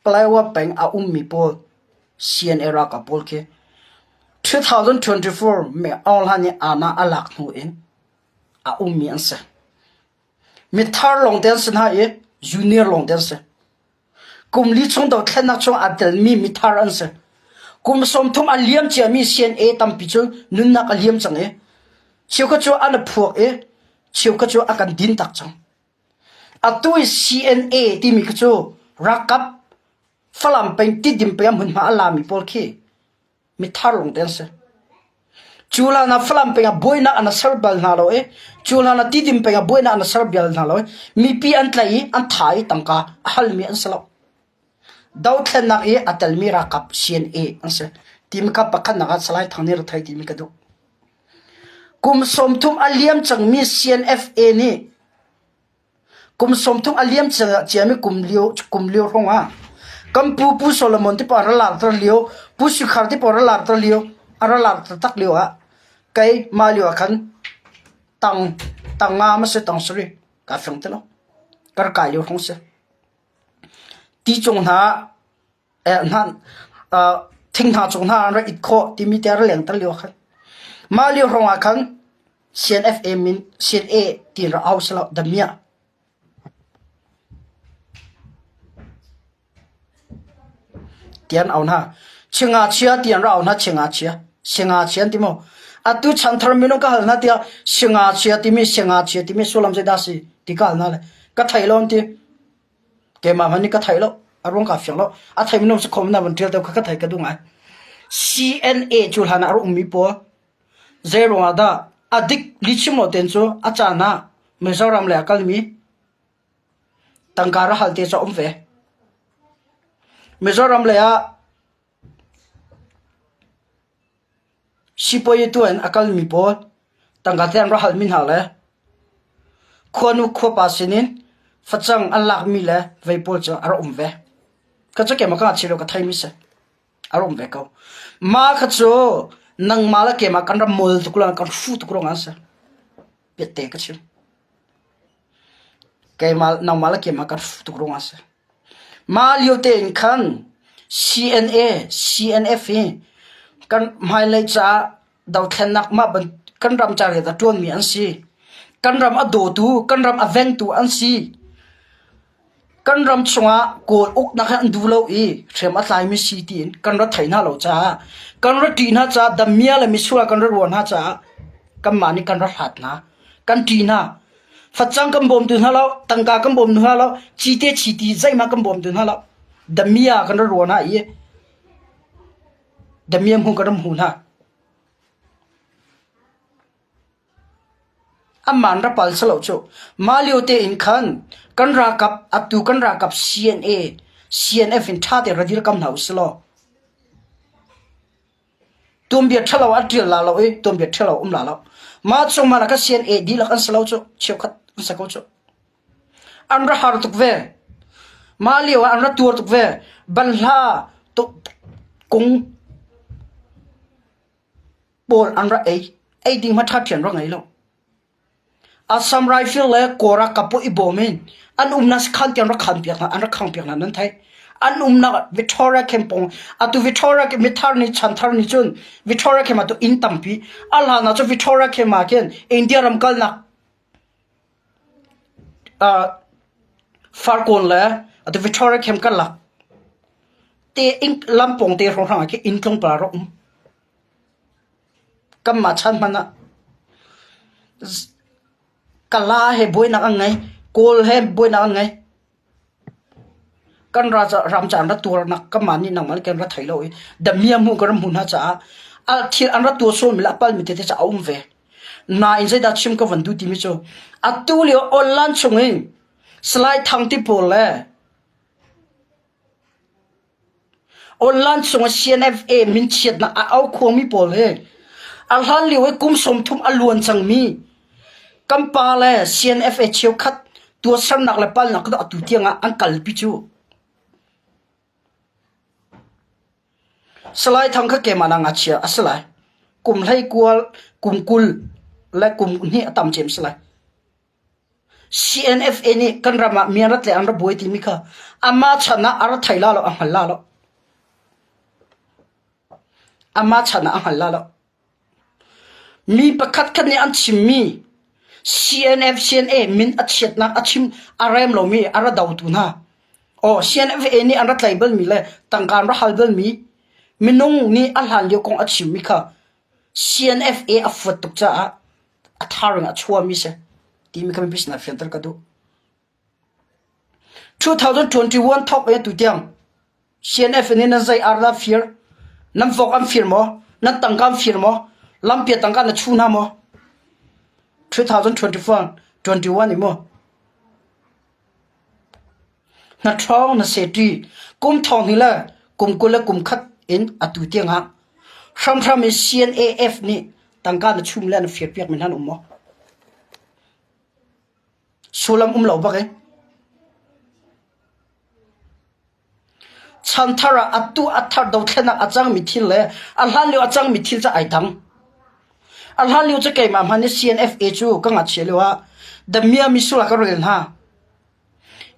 Paletwa peng a ummi pawl CNA ralkap pawl khi 2024 May Aung Hla nih aana a lak hnu in a ummi an si. Mithar lawngte an si hna i junior lawngte an si. Kum li chung dothlennak chung aa telmi mithar an si. Kum 30 a liam ciami CNA tampi cu nunnak a liam cang i cheukhat cu an i phuak i cheukhat cu a kan din tak cang. Atu i CNA timi khi cu ralkap Falam peng Tidim peng ah hmunhma a lami pawl khi mithar lawngte an si. Cu hlan ah Falam peng ah buainak an ser bal hna lo i cu hlan ah Tidim peng ah buainak an ser bal hna lo i mipi an tlaih i an tha i tangka a halmi an si lo. Dothlennak i a telmi ralkap CNA an si. Timi kha pakhatnak ah Salai Thang nih ra thei timi ka duh. Kum 30 a liam cangmi CNFA nih kum 30 a liam ciami kum lio kum lio hrawng ah kan pu Pu Solomon te pa ra lar tar lio Pu Sukhar te pa ra lar tar lio a ra lar tak lio ah kei mah lio ah khan tang tang nga ma si tang sari ka fiang ti lo kar kai lio hrawng si ti cung hna thing hna cung hna an rak it khawh timi te a lengter lio khan. Mah lio hrawng ah khan CNFA min CNA ti rak au silo damiah. Tian au hna. Chingachia tian ra au hna chingachia. Singachia an ti maw? Atu chanthar minung ka hal hna tiah singachia timi singachia timi sullam zeidah si ti ka hal hna le ka thei lo an ti. Keimah hmanh nih ka thei lo. A ruang kaa fiang lo. A thei minung si khom na van ṭial deuh kha ka thei ka duh ngai. CNA cu hlan ah a rak ummi pawl zei ruangah dah a dik lihchim lo ten cu a caan ah Mizoram lei a kalmi tangka ra hal te cu a um ve. Mizoram lei ah Sipuazi tuah in a kalmi pawl tangka te an rak halmi hna le khuanu khuapa sinin facang an lakmi le vei pawl cu a rak um ve. Ka cu keimah ka ngakchia lio ka theimi si. A rak um ve ko. Mah kha cu nangmah le keimah kan rak mol tuk ruangah kan hruh tuk ruangah a si. Biatte ka chim. Keimah nangmah le keimah kan hruh tuk ruangah a si. Mah lio tein khan CNA, CNF hi kan hmailei caah dothlennak mah kan ram ca rian a ṭuanmi an si. Kan ram a dawtu, kan ram a vengtu an si. Kan ram chungah Kawl uknak hi an duh lo i hriam a tlaimi si tiin kan ra thei hna lo caah kan ra ṭih hna caah dammia le misual kan ra ruah hna caah kanmah nih kan ra hlat hna. Kan ṭih hna. Facang kan bawmtu hna lo, tangka kan bawmtu hna lo, cite chiti zeihmanh kan bawmtu hna lo. Dammia kan ra ruah hna i dammia hmu kan ra hmu hna. Amah an ra pal si lo cu. Mah lio tein khan kan ralkap atu kan ralkap CNA, CNF in ṭha tein ra dirkam hna usih law tuanbia ṭhalo a ṭial la lo i tuanbia ṭhalo um la lo. Mah chung hmanh ah ka CNA dihlak an si lo cu cheukhat an si ko cu. An ra har tuk ve. Mah lio ah an ra tuar tuk ve. Banhla kung pawl an rak ei. Ei ding hmanh ṭha rak ngei lo. Assam Rifle le Kawra kapu i bawm in an umnak sakhan tiang rak khan piak hna, an rak khang piak hna nan theih. An umnak Victoria Camp pawng atu Victoria mithar nih chanthar nih cun Victoria Camp atu inn tampi a hlan ah cun Victoria Camp ah khin India ram kalnak uh, Farkawn le atu Victoria Camp kalak te inn lampawng te hrawnghrang ah khin inn tlawmpal rak um. Kanmah chan hmanh ah Kala he buainak an ngei, Kawl he buainak an ngei. Kan ram ca an ra tuarnak kanmah nih nangmah nih kan ra thei lo i damiah hmuh kan ra hmuh hna caah thil an ra tuar sualmi le a palmi tete cu a um ve. Nain zeidah chim ka van duh timi cu atu lio online chungin Salai Thang ti pawl le Online chung ah CNFA minchiatnak a aukhuangmi pawl hi a hlan lio i kum 30 a luan cangmi kan pa le CNFA cheukhat tuahsernak le palnak cu atu tiang ah an kalpi cu. Salai Thang kha keimah na ngakchia a si lai. Kum hlei kual, kum 20 le kum hnih a tam cem si lai. CNFA nih kan ram ah mi an rat le an ra buai timi kha amah chan ah a ra thei la lo, a hngal la lo. Amah chan ah a hngal la lo. Mi pakhat khat nih an chimmi CNF CNA min a chiatnak a chim a rem lomi a ra dotu hna. Aw CNFA nih an ra tlai balmi le tangka an ra hal balmi minung nih a hlan lio kong a chimmi kha CNFA a fuat tuk caah a thar in a chuahmi si timi kha mipi sinah fianter ka duh. 2021 thawk in tu tiang CNF nih nan zei ar dah fir? Nan vok an fir maw? Nan tangka an fir maw? Lampi tangka na chu hna maw? 2024 21 i maw? Na ṭhawng na sehṭi. Kum thong hnih le kum 20 le kum khat in atu tiangah hramhram in CNAF nih tangka na chum le na firpiakmi hna an um maw? Sullam um lo bak e. Chanthar ah atu a thar dothlenak a cangmi thil le a hlan lio a cangmi thil cu ai dang. A hlan lio cu keimah hmanh nih CNFA cu ka ngakchia lio ah The Miami Sul ah ka rel hna.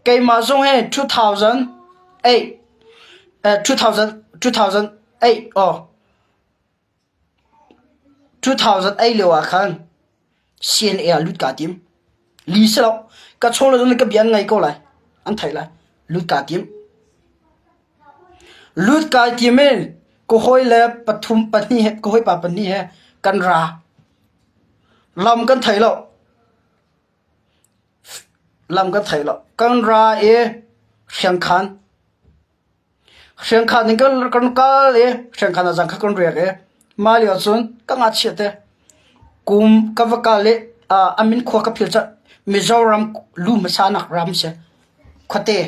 Keimah zong hi 2008 2000 2008 aw 2008 lio ah khan CNA ah lut kaa tim. Li si lo. Ka chung le zong ka bia an ngai ko lai. An theih lai. Lut kaa tim. Lut kai tim in ka hawi le pathum pahnih he ka hawipa pahnih he kan ra. Lam kan thei lo. Lam kan thei lo. Kan ra i hriangkhan. Hriangkhan in kan kan kal i hriangkhan ah zan kha kan riak i mah lio cun ka ngakchia te kum ka va kal i a min khua ka phil cah Mizoram lu hmasa nak ram si khuate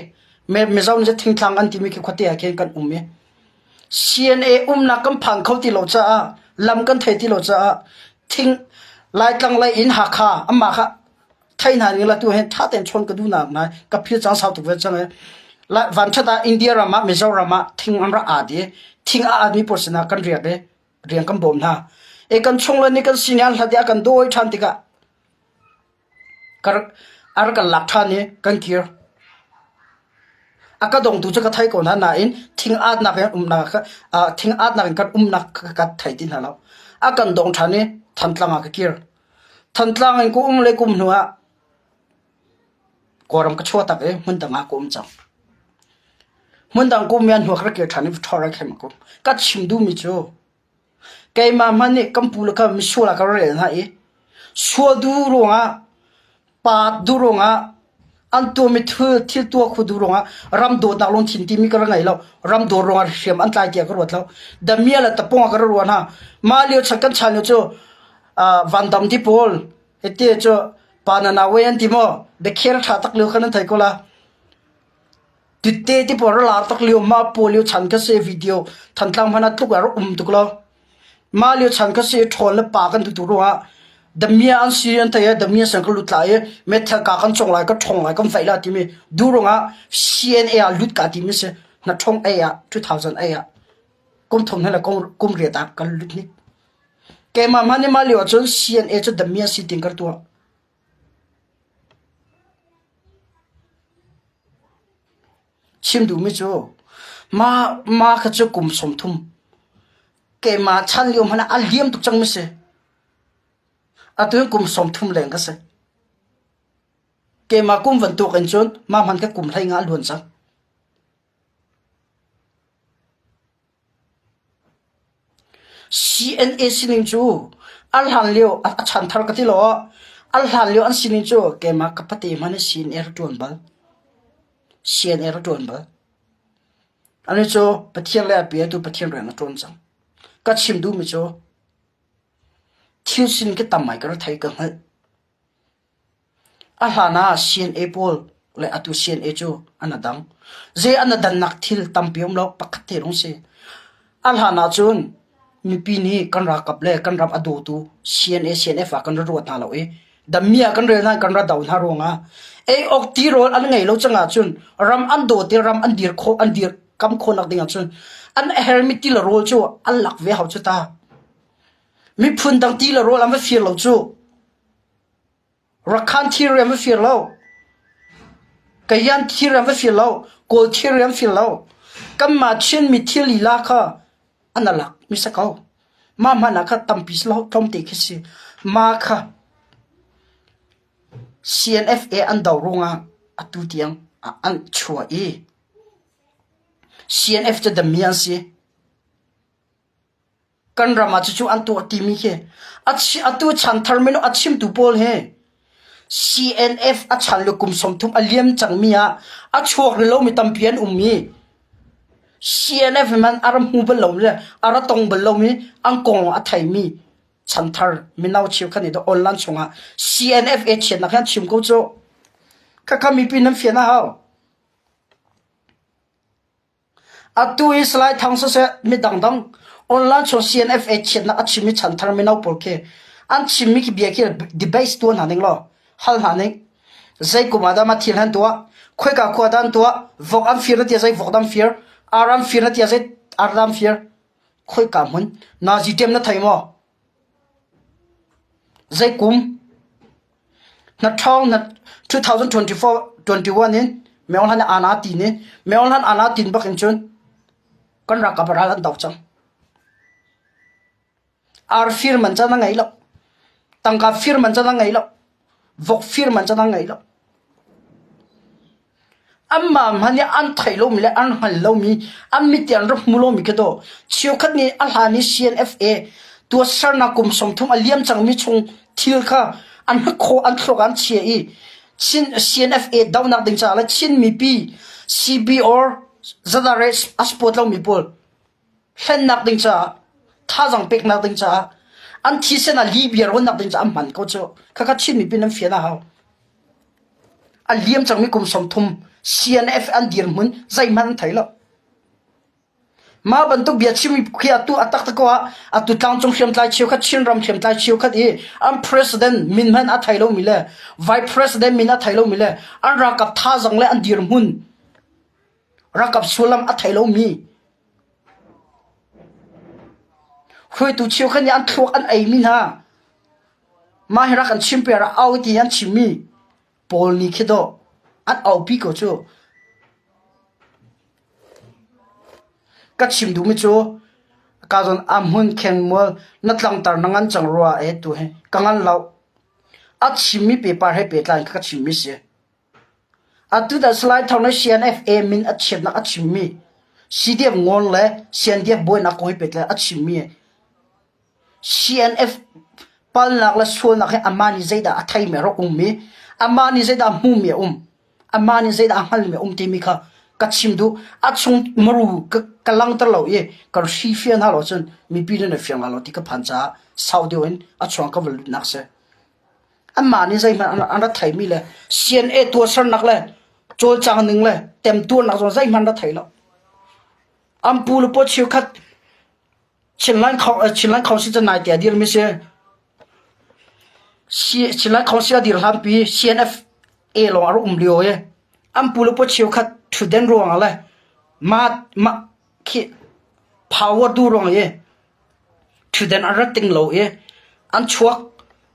Mizo nih thingtlang an timi khi khuate ah khin kan um i CNA umnak kan phan kho ti lo caah lam kan thei ti lo caah thing Laitlang lei in Hakha amah kha thei hna ning la tu hin tha tein chawn ka duh nak nai ka phil cang sau tuk ve cang e van that ah India ram ah Mizoram ah thing an ra aat i thing a aat mi pawl sinah kan riak i rian kan bawm hna e kan chung le nih kan sini an hlat i a kan dawi than tikah a rak kan lak than i kan kir a ka dongtu cu ka thei ko hna nain thing aatnak in umnak thing aatnak in kan umnak ka thei ti hna lo a kan dong than i Thantlang ah ka kir Thantlang in ka um le kum hnu ah. Kawlram ka chuah tak i hmundang ah ka um cang. Hmundang ka um i a hnuak rak kir ṭhan i Victoria khem ka um. Ka chim duhmi cu keimah hmanh nih kan pu le kha misual ah ka rel hna i sual duh ruangah pa duh ruangah an tuahmi thil thil tuah khu duh ruangah ram dawtnak lungthin timi ka ra ngei lo. Ram dawt ruangah hriam an tlai tiah ka ruat lo. Damia le tapung ah ka ra ruah hna. Mah lio chan kan chan lio cu uh, Van Dam ti pawl hiti cu pa na na we an ti maw biakhel ṭha tak lio khan an thei ko la. Tutte ti pawl lar tak lio ma pawl lio chan ka se video Thantlang hmanh ah tluk a rak um tuk lo. Mah lio chan ka si ṭhawl le pa kan duh ruangah damia an si an thei i damia san ka lut lai i meithal ka kan cong lai ka ṭhong lai kan vaih lai timi duh ruangah CNA ah lut ka timi si na ṭhong ei ah 2008 ah kum thum he le kum riat ah kan lut hnik. Keimah hmanh nih mah lio ahcun CNA cu damia si ting ka tuah. Chim duhmi cu mah mah kha cu kum 30 keimah chan lio hmanh ah a liam tuk cangmi si. Atu hin kum 30 leng ka si. Keimah kum bantuk in cun mah hmanh ka kum hlei nga a luan cang. CNA sining cu a hlan lio a chanthar ka ti lo a hlan lio an sining cu keimah ka pate hmanh in CNA ra ṭuan bal. CNA ra ṭuan bal. Ani cu Pathian le a pe tu Pathian rian a ṭuan cang. Ka chim duhmi cu thil sin ka tam ai ka ra thei ka hngalh. A hlan ah CNA pawl le atu CNA cu an i dang. Zei an i dannak thil tampi a um lo, pakhat te lawng si. A hlan ahcun mipi nih kan ralkap le kan ram a dawtu CNA, CNF ah kan ra ruat hna lo i dami ah kan rel hna i kan ra do hna ruangah ei awk tirawl an ngei lo cang ahcun ram an dawt i ram an dir khawh an dir kam khawhnak ding ahcun an hermi ti le rawl cu an lak ve hau cu ta. Miphun dang ti le rawl an va fir lo cu. Rakhan thilri an va fir lo. Kayan thilri an va fir lo. Kawl thilri an fir lo. Kanmah Chinmi thil lila kha an alak mi si ko. Mah hmanh ah kha tampi si lo, tlawmte khi si. Mah kha CNFA an do ruangah atu tiang an chuah i CNF cu dami an si. Kan ram ah cucu an tuah timi khi atu chanthar minung a chimtu pawl hi CNF a chan le kum 30 a liam cangmi ah a chuak rih lomi tampi an um i CNF man a ra hmu bal lomi le a ra tong bal lomi an kong a theimi chanthar mino cheukhat nih online chungah CNF e chiatnak hi an chim ko cu. Khakha mipi nan fian a hau. Atu i Salai Thang siseh midangdang online chung CNFA chiatnak a chimmi chanthar mino pawl khi an chimmi khi bia khi debate tuah hna ning law hal hna ning. Zei kum ah dah mah thil han tuah? Khoika khua dah an tuah? Vok an fir na tia zei vok dah an fir? Ar an fir na tia zei ar dah an fir? Khoika hmun? Nazi ṭem na thei maw? Zei kum? Na ṭhawng na 2024 21 in Myo Hlan ana tin in Myo Hlan ana tin bak in cun kan ralkap ral an do cang. Ar fir man can a ngei lo. Tangka fir man can a ngei lo. Vok fir man can a ngei lo. Anmah hmanh nih an theih lomi le an hngal lomi, an mit in an rak hmu lomi khi dawh. Cheukhat nih a hlan i CNFA tuahsernak kum 30 a liam cangmi chung thil kha an hnakhaw an thluak ah an chia i Chin CNFA dohnak ding caah le Chin mipi CB or ZRA a support lomi pawl hlennak ding caah thazaang peknak ding caah an thisen ah lihbia rawnnak ding caah an hman ko cu. Khakha Chin mipi nan fian a hau. A liam cangmi kum 30 CNF an dirhmun zeihmanh an thei lo. Mah bantuk bia chimmi khi atu a taktak ko ah atu tlangcung hriamtlai cheukhat Chinram hriamtlai cheukhat i an president min hmanh a thei lomi le vice president min a thei lomi le an ralkap thazaang le an dirhmun ralkap sullam a thei lomi hruaitu cheukhat nih an thluak an eimi hna Mah hi rak an chim piar ah au ti an chimmi pawl nih khi dawh an aupi ko cu. Ka chim duhmi cu ka zawn a hmun khengmual na tlangtar na ngan cang rua eh tu hi ka ngan lo. A chimmi paper he pehtlai in ka chimmi si. Atu dah Salai Thawng le CNFA min a chiatnak a chimmi CDF ngawn le CNDF buainak kong hi pehtlai a chimmi CNF palnak le sualnak hi amah nih zeidah a theimi a rak um i amah nih zeidah a hmumi a um, amah nih zeidah a hngalmi a um timi kha ka chim duh. A chung maru ka, ka langhter lo i kan hri fian hna lo cun mipi nih nan fiang lai lo ti ka phan caah sau deuh in a chuang ka va lutnak si. Anmah nih zeihmanh an, an ra theimi le CNA tuahsernak le cawlcang ning le temtuarnak zong zeihmanh ra thei lo. An pu le paw cheukhat Chinland Chinland Council cu nai te a dirmi si. Chinland Council a dir hlanpi CNFA lawng a rak um lio i an pu le paw cheukhat ṭhutden ruangah le mah mah khi power duh ruang i ṭhutden an rat ting lo i an chuak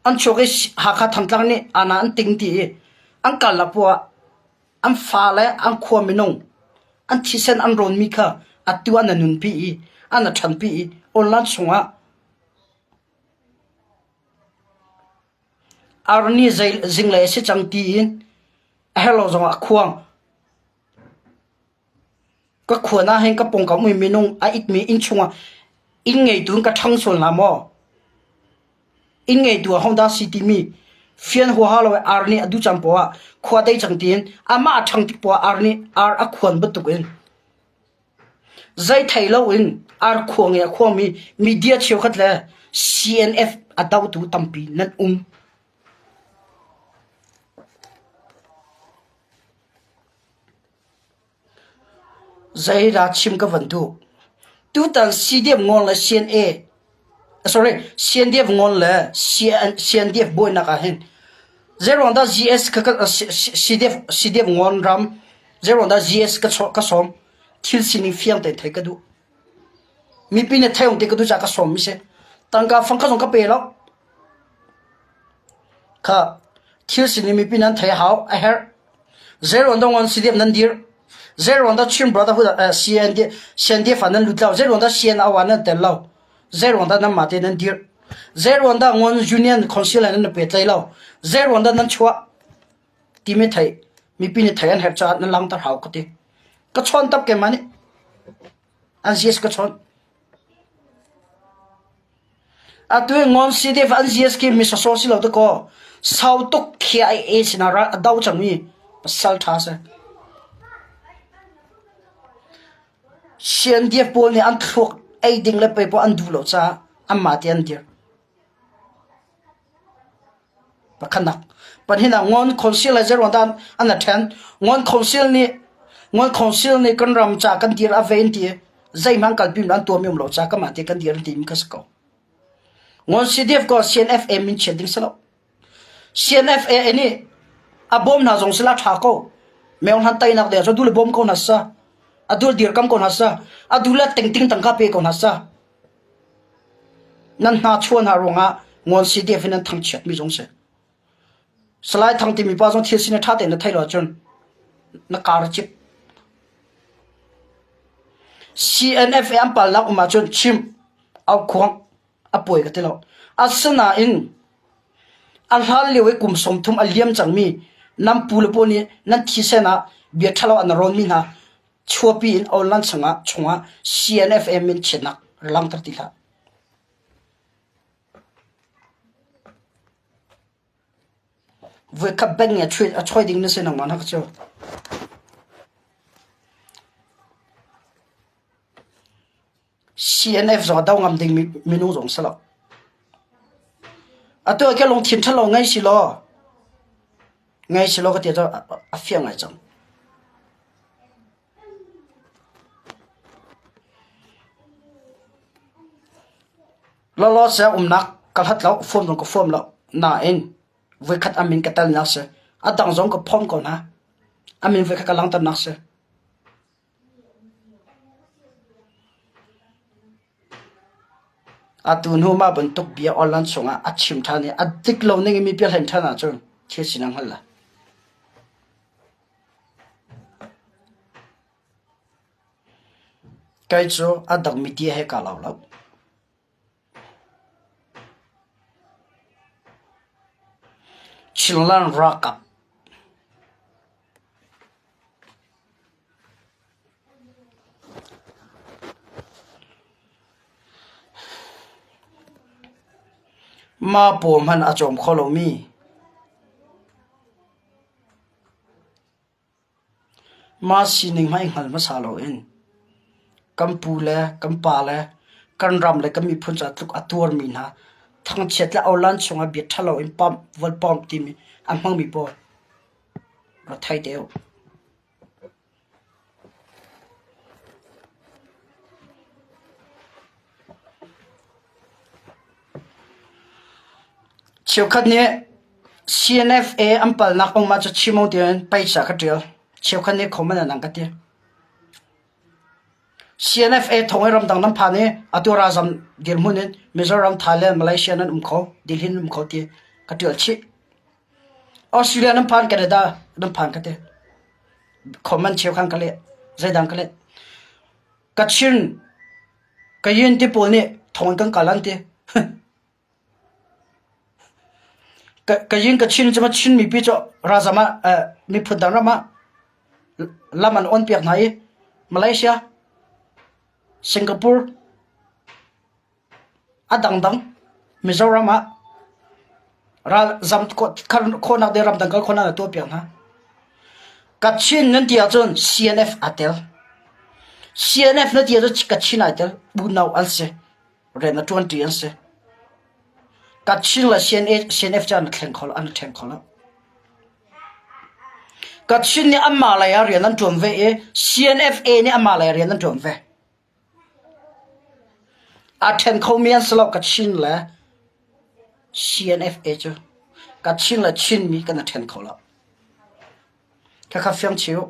an chuak i Hakha Thantlang nih ana an ting ti i an kalnak poah ah An fale an khua minung an thisen an rawnmi kha atu an nunpi i an ṭhanpi i online chungah arni zinglei a si cang tiin a herh lo zongah a khuang. Ka khuan ah hin ka pawngkam um minung a itmi inn chungah inn ngeitu in ka ṭhang sual hna maw? Inn ngeitu ahodah si timi fian huaha lo i ar nih a duh caan poah ah khua dei cang tiin amah a ṭhang tik poah ar nih ar a khuan bantukin zei thei loin ar khuang i a khuangmi media cheukhat le CNF a dotu tampi nan um. Zeidah chim ka van duh? Tutan CDF ngawn le CNA sorry CNDF ngawn le CNDF buainak ah hin zeiruang dah GS ka CDF CDF ngawn ram zeiruang dah GS ka ka sawm thil sining fiang tein theih ka duh. Mipi nih theih te ka duh caah ka sawm mi si. Tangka fang kha zong ka pe lo. Kha thil sining mipi nan theih hau a herh. Zeiruang dah ngon CDF nan dir? Zeiruang dah Chin Brotherhood uh, CND, CNDF ah nan lut lo? Zeiruang dah CNO ah nan tel lo? Zeiruang dah nanmah te nan dir? Zeiruang dah ngon Union Council ah nan petlai lo? Zeiruang dah nan chuah? Timi thei mipi nih thei an herh caah nan langter hau ka ti. Ka chawn tap ke mah nih. An GS ka chawn. Atu i Ngon CDF an GSK mi sawsawh si lo dakaw sau tuk KIA sinah ral a do cangmi pasal ṭha si. CNDF pawl nih an thluak ei ding le pei pawl an duh lo caah anmah te an dir. Pakhatnak. Pahnihnak Ngon Council le zeiruang dah an a ṭhen? Ngon Council nih Ngon Council nih kan ram ca kan dir a ve an ti i zeihmanh kalpi an tuahmi um lo ca kanmah te kan dir an timi kha si ko. Ngon CDF ko CNFA min chiat ding si lo. CNFA nih a bawm hna zong sila ṭha ko. Meo hlan teinak ding cu dul bawm ko hna sa. A dul dirkam ko hna sa. A dul le tingting tangka pe ko hna sa. Nan hna chuah hna ruangah Ngawn CDF in nan thangchiatmi zong si. Salai Thang timi pa zong thil sin ṭha tein na theih lo ahcun na kar cip. CNF i an palnak um ahcun chim aukhuang a puai ka ti lo. Asinain a hlan lio i kum 30 a liam cangmi nan pu le pawl nih nan thisen ah bia ṭhalo an rawnmi hna chuahpi in online chungah chungah CNFA min chiatnak langhter ti hlah. Voikhat bank nih a choi ding na si nangmah na ka cu. CNF zong a do ngam ding minung zong si lo. Atu ah ke lungthin ṭhalo ngei si law ngei si law ka ti cu a fiang ngai cang. Lawlaw se umnak ka hlat lo, fuam zong ka fuam lo. Nain voikhat a min ka telnak si. A dang zong ka phom ko hna. A min voikhat ka langhternak si. Atu hnu mah bantuk bia online chungah a chim ṭhan i a dik lo ning in mi piahlen ṭhan ahcun thil sin a hngal lai. Kei cu a dangmi ti he kaa lo lo. Chinland ralkap. Mah paw hmanh a cawm kho lomi. Mah sining hmanh i hngal hmasa loin kan pu le kan pa le kan ram le kan miphun caah tluk a tuarmi hna thangchiat le awlan chungah bia ṭhalo in pamh, volpawmh timi a hmangmi pawl rak thei te u. Cheukhat nih CNFA an palnak kong mah cu chim u tiin paisa ka ṭial. Cheukhat nih comment an ka ti. CNFA thawng i ramdang nan phan i atu ralzam dirhmun in Mizoram, Thailand, Malaysia nan um kho, Delhi nan um kho ti ka ṭial chih. Australia nan phan, Canada nan phan ka ti. Comment cheukhan ka leh. Zeidang ka leh. Kachin, Kayin ti pawl nih thawng in kan kal an ti. Kayin Kachin cu Chin mipi cu ralzam ah miphun dang ram ah lam an on piak hna i Malaysia, Singapore, a dangdang Mizoram ah ralzam khawhnak ding ramdang kal khawhnak an tuahpiak hna. Kachin nan ti ahcun CNF aa tel. CNF na ti ahcun Kachin ai tel. Unau an si. Rian a ṭuanṭi an si. Kachin le CNF cu an thleng kho lo, an ṭheng kho lo. Kachin nih anmah lei ah rian an ṭuan ve i CNFA nih anmah lei ah rian an ṭuan ve. Aa ṭhen khomi an si lo Kachin le CNFA cu. Kachin le Chinmi kan i ṭhen kho lo. Khakha fiang chih u.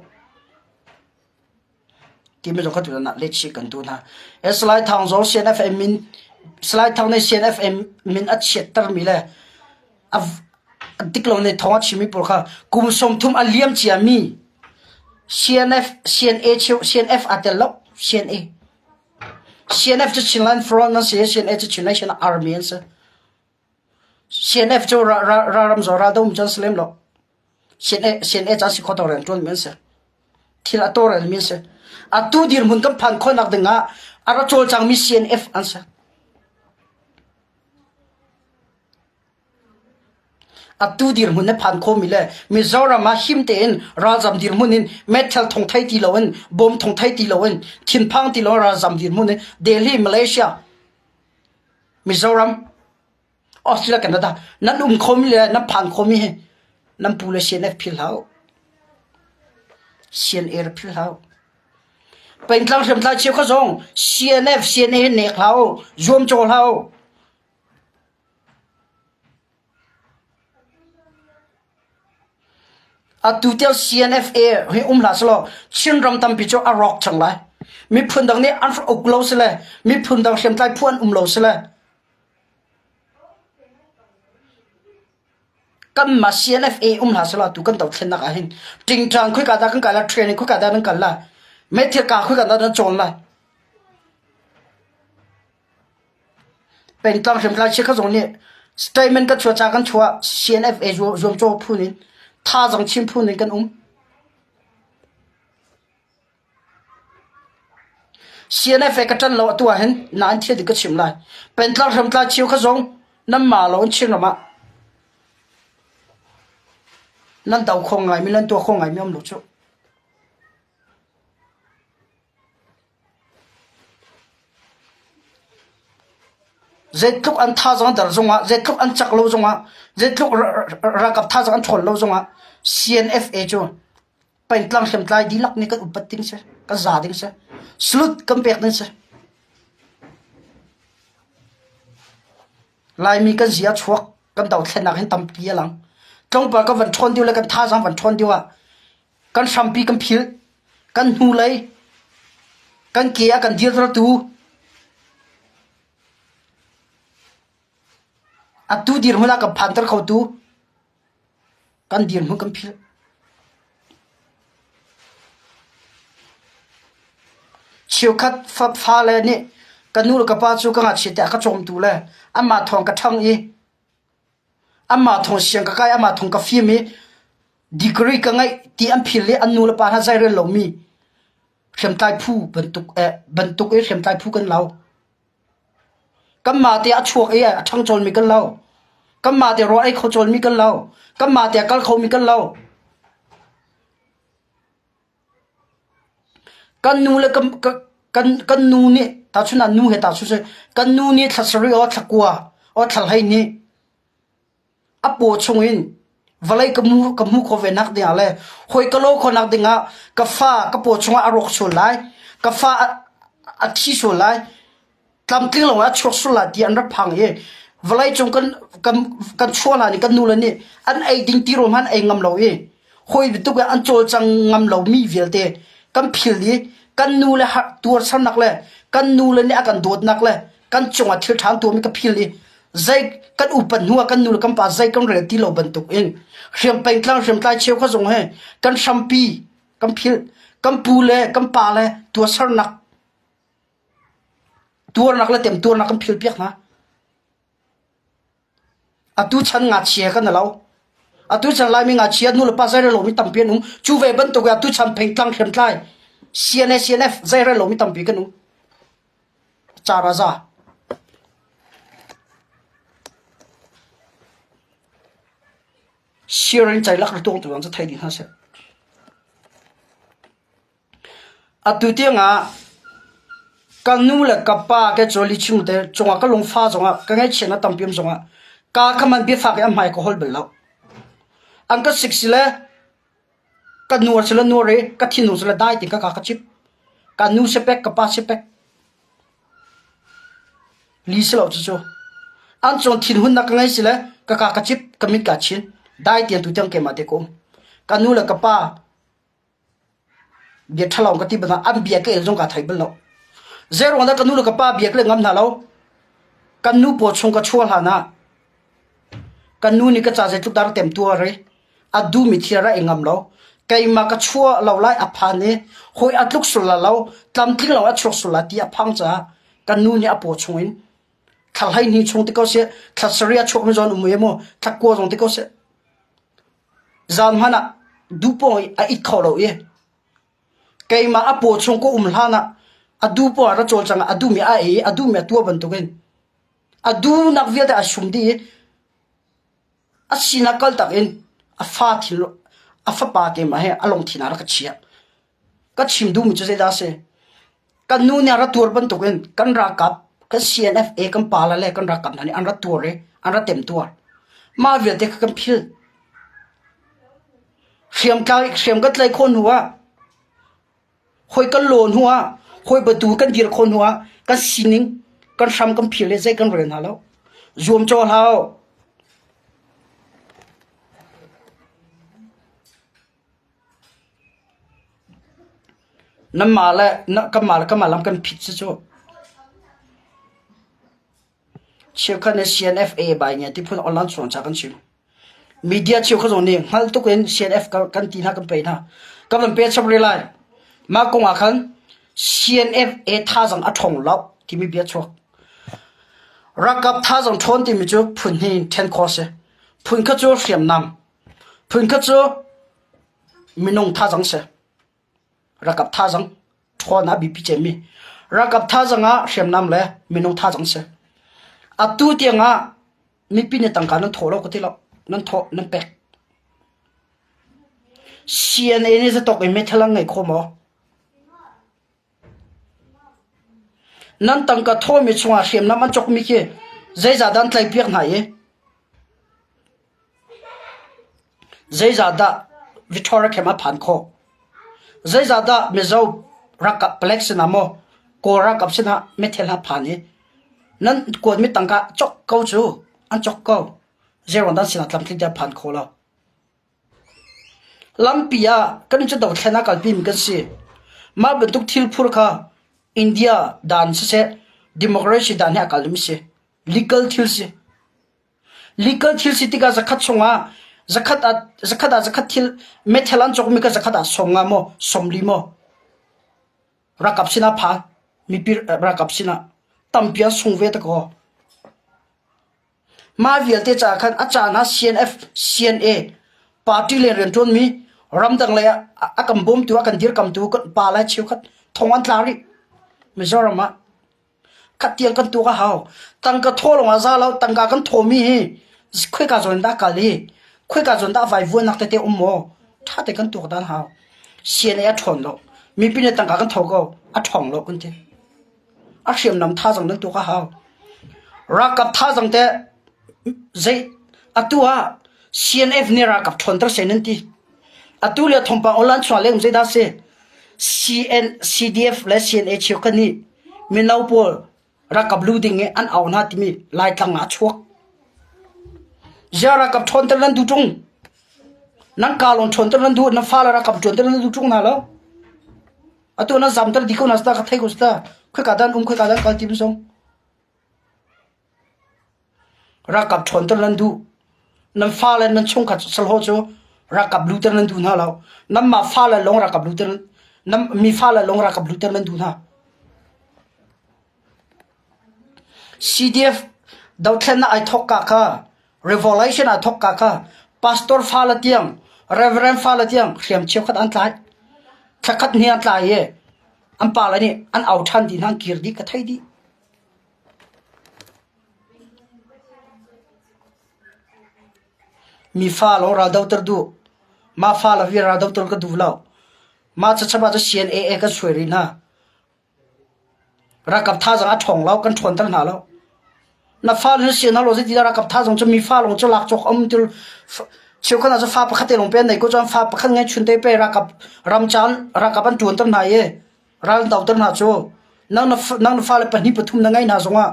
Timi zong kha tutan ah lehchih kan duh hna. Salai Thang zong CNFA min Salai Thang nih CNFA min a chiattermi le a dik lo nih thawng a chimmi pawl kha kum 30 a liam ciami CNF CNA CNF aa tel lo CNA CNF cu Chinland Front an si CNA cu Chin Nation Army an si CNF cu ralram zaw raldo um cu an si lem lo CNA CNA cu an si kho to rian ṭuanmi an si thil a tawlrelmi an si atu dirhmun kan phan khawhnak ding ah a ra cawlcangmi CNF an si Atu dirhmun na phan khomi le Mizoram ah him tein ralzam dirhmun in meithal thong thei ti loin bom thong thei ti loin thinphang ti lo ralzam dirhmun in Delhi, Malaysia, Mizoram, Australia, Canada nan um khomi le nan phan khomi hi nan pu le CNF phil hlah u. CNA ra phil hlah u. Pengtlang hriamtlai cheukhat zong CNF, CNA nek hlah u, zuamcaw hlah u. Atu tiang CNFA hi um hlah sehlaw Chinram tampi cu a rawk cang lai. Miphun dang nih an uk lo sile miphun dang hriamtlai phu an um lo sile kanmah CNFA um hlah sehlaw atu kan dothlennak ah hin ṭingṭang khoika dah kan kai lai, training khoika dah nan kal lai, meithil ka khoika dah nan cawn lai. Pengtlang hriamtlai chiakha zong nih statement kan chuah ca kan chuah CNFA zuamcaw phun in thazaang chin phun in kan um. CNFA ka ṭan lo atu ah hin nain thil dik ka chim lai. Pengtlang hriamtlai chiakha zong nanmah lo in Chinram ah nan do kho ngaimi nan tuah kho ngaimi um lo cu. Zeitluk an thazaang der zongah, zeitluk an cak lo zongah, zeitluk ralkap thazaang an ṭhawn lo zongah CNFA cu pengtlang hriamtlai dihlak nih kan upat ding si, kan za ding si, salute kan pek ding si. Laimi kan zia chuak kan dothlennak hin tampi a lang. Tlawmpal kan van ṭhawn deuh le kan thazaang van ṭhawn deuh ah Kan hrampi kan philh. Kan hnulei kan ke ah kan dirtertu atu dirhmun ah kan phanter khotu kan dirhmun kan philh. Cheukhat fale nih ka nu le ka pa cu ka ngakchia te ah ka cawmtu le anmah thawng ka ṭhang i anmah thawng siang ka kai anmah thawng ka fim i Degree ka ngeih ti an phil i an nu le pa hna zeirel lomi hriamtlai phu bantuk eh, bantuk i hriamtlai phu kan lo. Kanmah te a chuak i a ṭhangchawlmi kan lo. Kanmah te rawl ei kho cawlmi kan lo. Kanmah te a kal khomi kan lo. Kan nu le kan, kan, kan nu nih, tahchun ah nu he tahchun seh, kan nu nih thla sarih aw thla kua aw thla hleihnih a paw chungin vawlei ka mu ka hmu kho ve nak dingah le hawi ka lo khawh nak dingah ka fa ka paw chungah a rawk sual lai ka fa a, a thi sual lai tlamtling lo ah chuak sual lai ti an rak phang i vawlei cung kan kan kan chuah hlan i kan nu le nih an ei ding ti rawl hmanh ei ngam lo i hawi bantuk in an cawlcang ngam lo mi vialte kan phil i kan nu le tuarsannak le kan nu le nih a kan dawtnak le kan cungah thil ṭha an tuahmi ka phil i zei kan upat hnu ah kan nu le kan pa zei kan rel ti lo bantuk in hriam pengtlang hriamtlai cheu kha zong he kan hrampi kan philh kan pu le kan pa le tuahsernak tuarnak le temtuarnak kan phil piak hna. Atu chan ngakchia kan lo. Atu chan Laimi ngakchia nu le pa zeirel lomi tampi an um. Cu ve bantuk in atu chan phengtlang hriamtlai CNA CNF zeirel lomi tampi kan um. Ca za. Siarin ceilak ri tuang tuang cu thei dih hna seh. Atu tiangah ka nu le ka pa ke cu lichung te cungah ka lungfa zongah ka ngaihchiatnak tampi um zongah ka kha man biafak i a hmai ka holh bal lo. An ka sik si le ka nuar si le nuar i ka thinlung si le dai ti ka ka ka chip. Ka nu si pek ka pa si pek. Li si lo cucu. An cung thinhunnak ka ngei si le ka ka ka cip ka mit ka chin. Dai tiang tu tiang keimah te ka um. Ka nu le ka pa bia ṭhalo ka ti bal hna an bia ka el zong kaa thei bal lo. Zeiruang dah ka nu le ka pa bia ka leh ngam hna lo. Kan nu paw chung ka chuah hlan ah kan nu nih ka ca zeitluk dah rak temtuar i a duhmi thil a rak i ngam lo. Keimah ka chuah lo lai a phan i hawi a tluk sul la lo, tlamtling lo a chuak sul la ti a phang caah kan nu nih a paw chung in thla 12 chung ti ko seh, thla sarih a chuakmi zawn um mu, thla kua zong ti ko seh. Zan hmanh ah duhpoh i a it kho lo i keimah a paw chung ka um hlan ah a duhpoh ah ra cawlcang ah a duhmi a ei i a duhmi a tuah bantukin a duhnak vialte a sum dih i a sinak kaltak in a fa thil a fapa keimah he a lungthin ah rak ka chiah. Ka chim duhmi cu zeidah a si? Kan nu nih a ra tuar bantukin kan ralkap, kan CNFA kan pale le kan ralkap hna nih an ra tuar i an ra temtuar. Mah vialte kha kan philh. Hriamtlai, hriam kan tlaih khawh hnu ah, hawi kan law hnu ah, hawi batu kan dir khawh hnu ah, kan sining, kan hram kan phil i zei kan rel hna lo. Zuamcaw hlah u. Nanmah le kanmah le kanmah lam kan phit si cu. Cheukhat nih CNFA bai nge ti phun online chuang ca kan chim. Media cheukhat zong nih hngal tuk in CNF kan ti hna kan pe hna. Kan van pe chap rih lai. Mah kong ah khan CNFA thazang a ṭhawng lo timi bia chuak. Ralkap thazang ṭhawn timi cu phun hnih in ṭhen khawh a si. Phun khat cu hriamnam. Phun khat cu minung thazang si. Ralkap thazang ṭhawn ah biapi cemmi. Ralkap thazang ah hriamnam le minung thazang si. Atu tiangah mipi nih tangka nan thawh lo ka ti lo. Nan thawh, nan pek. CNA nih zatawk in meithal an ngei kho maw? Nan tangka thawhmi chungah hriamnam an cawkmi khi zeizahdah an tlaihpiak hna i zeizahdah Victoria Camp a phan khawh? Zeizahdah Mizo ralkap palek sinah maw Kawl ralkap sinah meithal hna phan i nan kuatmi tangka cawk ko cu an cawk ko. Zeiruang dah an sinah tlamtling te a phan khawh lo? Lampi ah kan cu dothlen ah kalpimi kan si. Mah bantuk thil phur kha India dan siseh democracy dan he a kal dingmi si. Legal thil si. Legal thil si tikah zakhat chungah zakhat ah zakhat ah zakhat thil meithal an cawkmi kha zakhat ah 50 maw 40 maw ralkap sinah phan mipi ralkap sinah tampi an sung ve ta kaw. Mah vialte caah khan a caan ah CNF, CNA party le rianṭuanmi ramdang lei ah a kan bawmtu, a kan dirkamtu pa le cheukhat thong an tla rih. Mizoram ah khat tiang kan tuak a hau. Tangka thaw lawng ah za lo, tangka kan thawmi hi Khoika zawn dah kal i khoika zawn dah vaivuannak tete um maw? Ṭha te kan tuak dan hau. CNA a ṭhawn lo. Mipi nih tangka kan tho ko. A ṭhawng lo kan ti. A hriamnam thazaang nan tuak a hau. Ralkap thazaang te zei atu ah CNF nih ralkap ṭhawnter seh nan ti. Atu le thawngpang online chuah leng zeidah si? CN, CDF le CNA cheukhat nih mino pawl ralkap lu ding i an au hna timi Laitlang ah a chuak. Ziah ralkap ṭhawnter nan duh ṭung? Nan ka lawng ṭhawnter nan duh, nan fale ralkap ṭuanter nan duh ṭung hna lo. Atu nan zamter dih ko hna sita ka thei ko sita. Khoika dan um khoika dan kal tim zong. Ralkap ṭhawnter nan duh. Nan fale nan chungkhat salhaw cu ralkap luter nan duh hna lo. Nanmah fale lawng ralkap luter nan mi fale lawng ralkap luter nan duh hna. CDF dothlennak ai thawk ka kha revolution ai thawk ka kha pastor fale tiang reverend fale tiang hriam cheukhat an tlai. Thlakhat hni an tlai i an pale nih an au ṭhan dih hna an kir dih ka thei dih. Mi fa lawng ral doter duh. Mah fa le vi ral doter ka duh lo. Mah cachap ah cu CNAA kan suai rih hna. Ralkap thazaang a ṭhawng lo, kan ṭhawnter hna lo. Na fa na si hna lo zeitidah ralkap thazaang cu mi fa lawng cu lak cawk um til cheukhat ah cu fa pakhat te lawng pe an nei ko cun fa pakhat ngei chun te pe ralkap ram caan ralkap an ṭuanter hna i ral an doter hna cu nang na nang na fale pahnih pathum na ngei hna zongah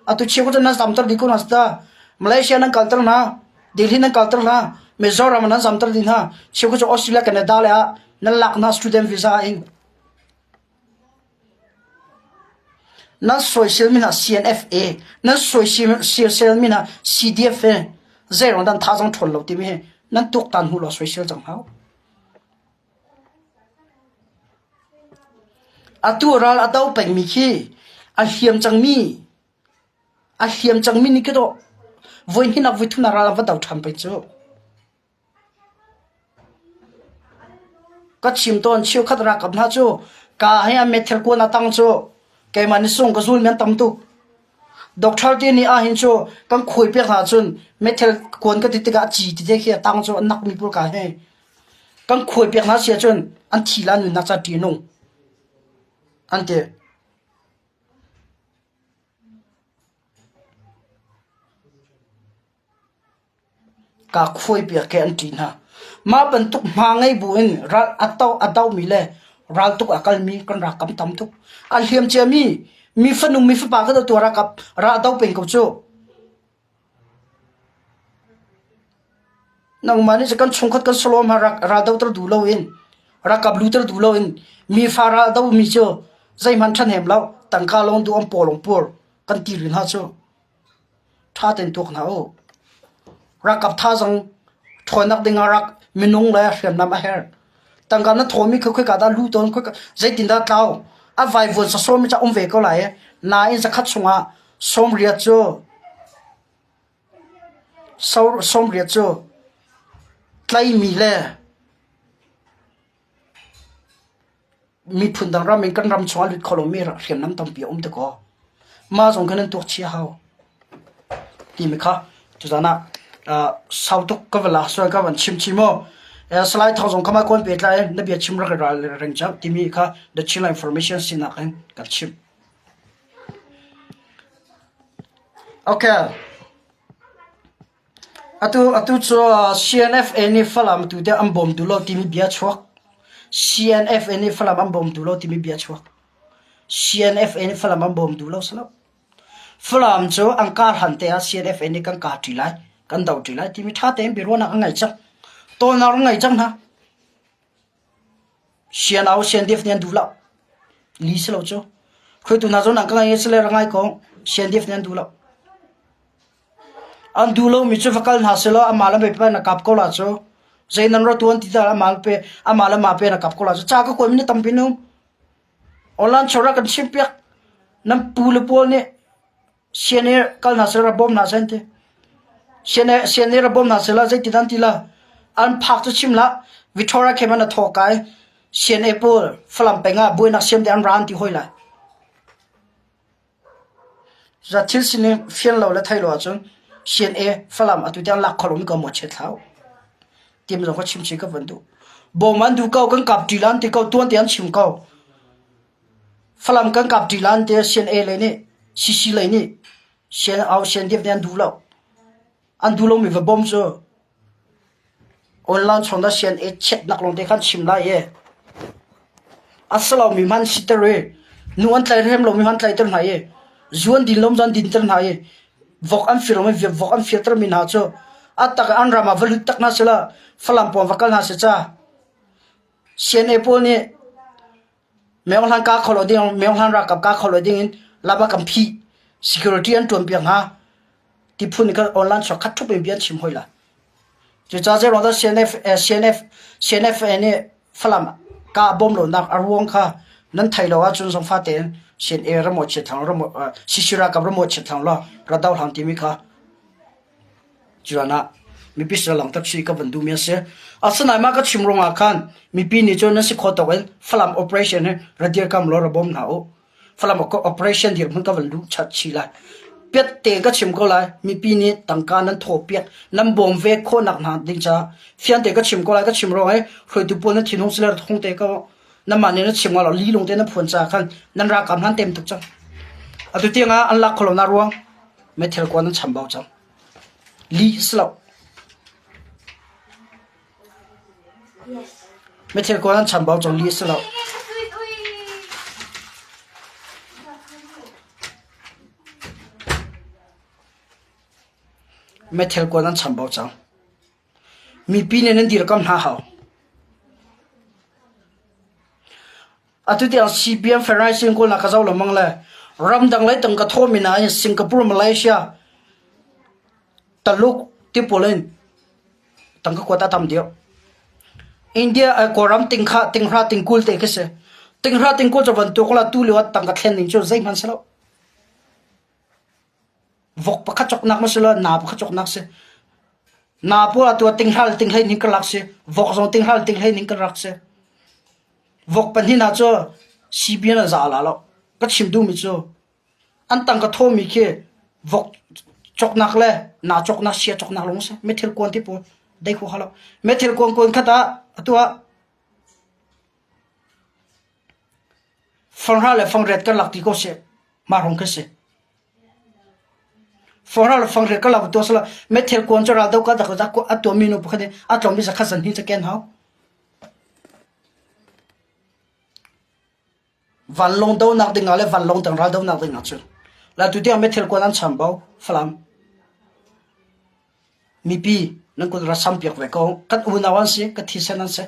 atu cheukhat cu nan zamter dih ko hna sita Malaysia nan kalter hna Delhi nan kalter hna Mizoram nan zamter dih hna cheukhat cu Australia Canada le ah nan lak hna student visa in Nan soiselmi hna CNFA, nan soiselmi hna CDF he zeiruang dah an thazaang ṭhawn lo timi hi nan tuaktan hnu law soisel cang hna u. Atu ral a do pengmi khi a hliam cangmi a hliam cangmi nih khi dawh voihnih voithum ral an va do ṭhan pei cu. Ka chim tawn cheukhat ralkap hna cu ka he an meithal kuan a tang cu keimah nih sung ka zulmi an tam tuk. Doctor te nih ahhin cu kan khuai piak hna cun meithal kuan ka ti tikah a ci tete khi a tang cu a nakmi pawl ka he kan khuai piak hna si ahcun an thi la nunnak ca ṭihnung an ti. Kaa khuaipiak khi an ṭih hna. Mah bantuk hma ngei buin ral a to a domi le raltuk a kalmi kan ralkap tam tuk. A hliam ciami mi fanu mi fapa ka tu ralkap ra do peng ko cu. Nangmah nih kan chungkhat kan salawm ha ral do ter duh loin ralkap lu ter duh loin mi fa ral do mi cu zeihmanh ṭhahnem lo tangka lawng duh an paw lawng pur kan ti rih hna cu. Ṭha tein tuak hna u. Ralkap thazaang ṭhawnnak ding ah rak minung le hriamnam a herh. Tangka na thawmi khi khoika dah lu tawn khoika zeitindah tlau a vaivuan sasawmi ca um ve ko lai i nain zakhat chungah 80 cu 80 cu tlaimi le Miphun dang ram in kan ram chungah lut kho lomi hriamnam tampi a um ti kaw mah zong kha nan tuak chih a hau timi kha tuzan ah sau tuk ka va lak sual ka van chim chih mu. Salai Thawng zong kha mah kawn pehtlai na bia chim rak i ral ring cang timi kha The Chinland Information sinak in kan chimh. Okay. Atu atu cu CNFA nih Falam tu te an bawm duh lo timi bia chuak. CNFA nih Falam an bawm duh lo timi bia chuak. CNFA nih Falam an bawm duh lo si lo. Falam cu an kar han te ah CNFA nih kan kar ṭi lai, kan do ṭi lai timi ṭha tein biaruahnak an ngei cang. Tawlnak an ngei cang hna. Sianau CNDF nih an duh lo. Li si lo cu. Hruaitu hna zong an ka ngai sile ra ngai ko. CNDF nih an duh lo. An duh lomi cu va kal hna sehlaw amah le pe na kap ko la cu. Zei nan ra tuan ti ta amah pe amah le mah pe na kap ko la cu. Ca ka kuai mi na tampi nu. Online chora kan chim piak. Nan pu le pawl nih CNA kal hna seh ra bawm hna seh an ti. CNA CNA ra bawm hna seh la zeitin an ti la. An phak cu chim lah. Victoria khem an a thawk kai. CNA pawl Falam peng ah buainak siam te an ra an ti hoi lai. Za thil sining fian lo le thei lo ahcun. CNA Falam atu tiang lak kho lomi ko maw chiat hlah u. Tim zong ka chim chih ka van duh. Bawm an duh ko kan kap ṭi lan ti ko tuan te an chim ko. Falam kan kap ṭi lan te CNA lei nih CC lei nih CN au CNDF nih an duh lo. An duh lomi va bawm cu Online chung na sian i chiatnak lawngte khan chim lai i a si lomi hmanh siter i nu an tlaihhrem lomi hmanh tlaihter hna i zu an din lo an dinter hna i vok an fir lomi vok an firtermi hna cu a tak an ram ah va lut tak hna sila Falam pawl va kal hna seh ca. CNA pawl nih Myohlan ka kho lo ding Myohlan ralkap ka kho lo ding in lam a kan phih security an ṭuan piak hna ti phun kha online chuak khat ṭhup in bia an chim hoi la. Cucaah zeiruang dah CNF CNF CNFA nih Falam ka bawm lonak a ruang kha nan thei lo ahcun zongfa tein CNA ramaw chiat hlang ramaw CC ralkap ramaw chiat hlang law ra do hlang timi kha Cuan ah mipi salang tak si ka van duhmi a si. Asinain mah ka chim ruangah khan mipi nih cun nan si khawh tawk in Falam operation hi ra dirkam law ra bawm hna u. Falam operation dirhmun ka van luh chat chih lai. Piat tein ka chim ko lai. Mipi nih tangka nan thaw piak, nan bawm ve khawhnak hna ding caah fian tein ka chim ko lai. Ka chim ruang i hruaitu pawl nan thinhung sile hung te ko nanmah nih nan chim hnga lo li lung te nan phuan caah khan nan ralkap hna an tem tuk cang. Atu tiang ah an lak kho lo na ruang meithal kuan an chambau cang. Lih si lo. Meithal kuan an chambau cang lih si lo. Meithal kuan an chambau cang. Mipi nih nan dirkam hna hau. Atu tiang CBM Federation kawlnak ka zoh lengmang le ramdang lei tang ka thawmi hna in Singapore, Malaysia, Taluk ti pawl in tangka kuat a tam deuh. India Kawlram tingkha tinghra tingkul te khi si. Tinghra tingkul cu bantuk la tu lio ah tangka thlen ning cu zeihmanh si lo. Vok pakhat cawknak ma si lo, na pakhat cawknak si. Na pawl atu ah tinghral tinghlei ning ka lak si. Vok zong tinghral tinghlei ning ka rak si. Vok pahnih hna cu CBN an za la lo. Ka chim duhmi cu an tangka thawmi khi vok cawknak le naa cawknak sia cawknak lawng si. Methil kuan ti pawl dei kho ha lo. Methil kuan kuan khat ah atu ah fanghra le fangret kan lak ti ko seh. Mah hrawng khi si. Fanghra le fangret kan lak tu sala methil kuan cu ral do ka dak a tuahmi nu pakhat nih a tlawm bi zakhat zan hi ca ken hau. Vanlawng donak dingah le vanlawng dang ral donak dingah cun la tu tiang meithal kuan an chambau Falam mipi nan kut ra sam piak ve ko kan unau an si ka thisen an si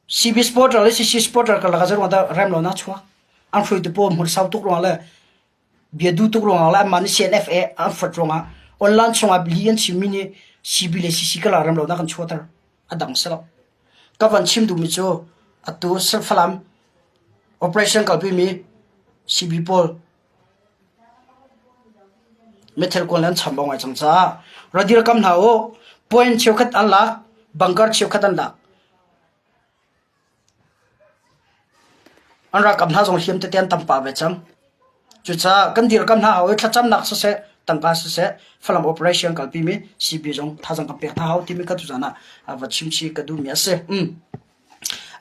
CB supporter le CC supporter ka laka zeruang dah rem lo na chuak an hruaitu pawl hmur sau tuk ruang le Bia duh tuk ruangah le anmah nih CNFA an fat ruangah online chungah li an chimmi nih CB le CC ka la rem lonak an chuahter. A dang si lo. Ka van chim duhmi cu atu Falam operation kalpimi CB pawl meithal kuan le an chambau ngai cang caah ra dirkam hna u. Point cheukhat an lak, bunker cheukhat an lak. An ralkap hna zong hliam tete an tam pah ve cang. Cucaah kan dirkam hna hau i thlacamnak siseh, tangka siseh, Falam operation kalpimi CB zong thazaang kan pek hna hau timi kha tuzaan ah va chim chih ka duhmi a si. Um.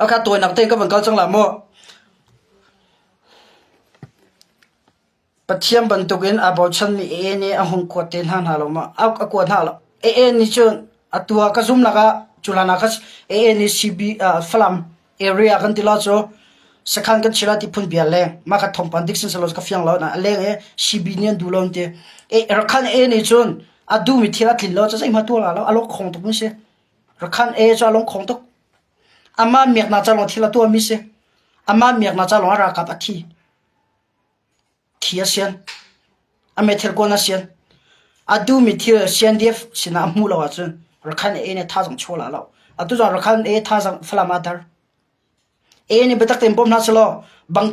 Akha tawinak tein ka van kal cang la maw? Pathian bantukin aa bochanmi AA nih a hung kuat te hna hna lo maw? A kuat hna lo. AA nih cun atu ah ka zumnak ah cu hlan ah kha AA nih CB Falam area kan ti lo cu sakhan kan chila ti phun bia leng mah kha thawngpang dik sin selo ka fiang lo na a leng i CB nih an duh lo an ti. E Rakhan AA nih cun a duhmi thil a tlin lo cu zeihmanh tuah la lo a lung khong tuk mi si. Rakhan AA cu a lung khong tuk. Amah miaknak ca lawng thil a tuahmi si. Amah miaknak ca lawng a ralkap a thi. Thi a sian. A meithal kuan a sian. A duhmi thil CNDF sinah a hmuh lo ahcun Rakhine AA nih thazaang chuah la lo. Atu zong Rakhine AA thazaang Falam ah a dar. AA nih biatak tein bawm hna selaw bang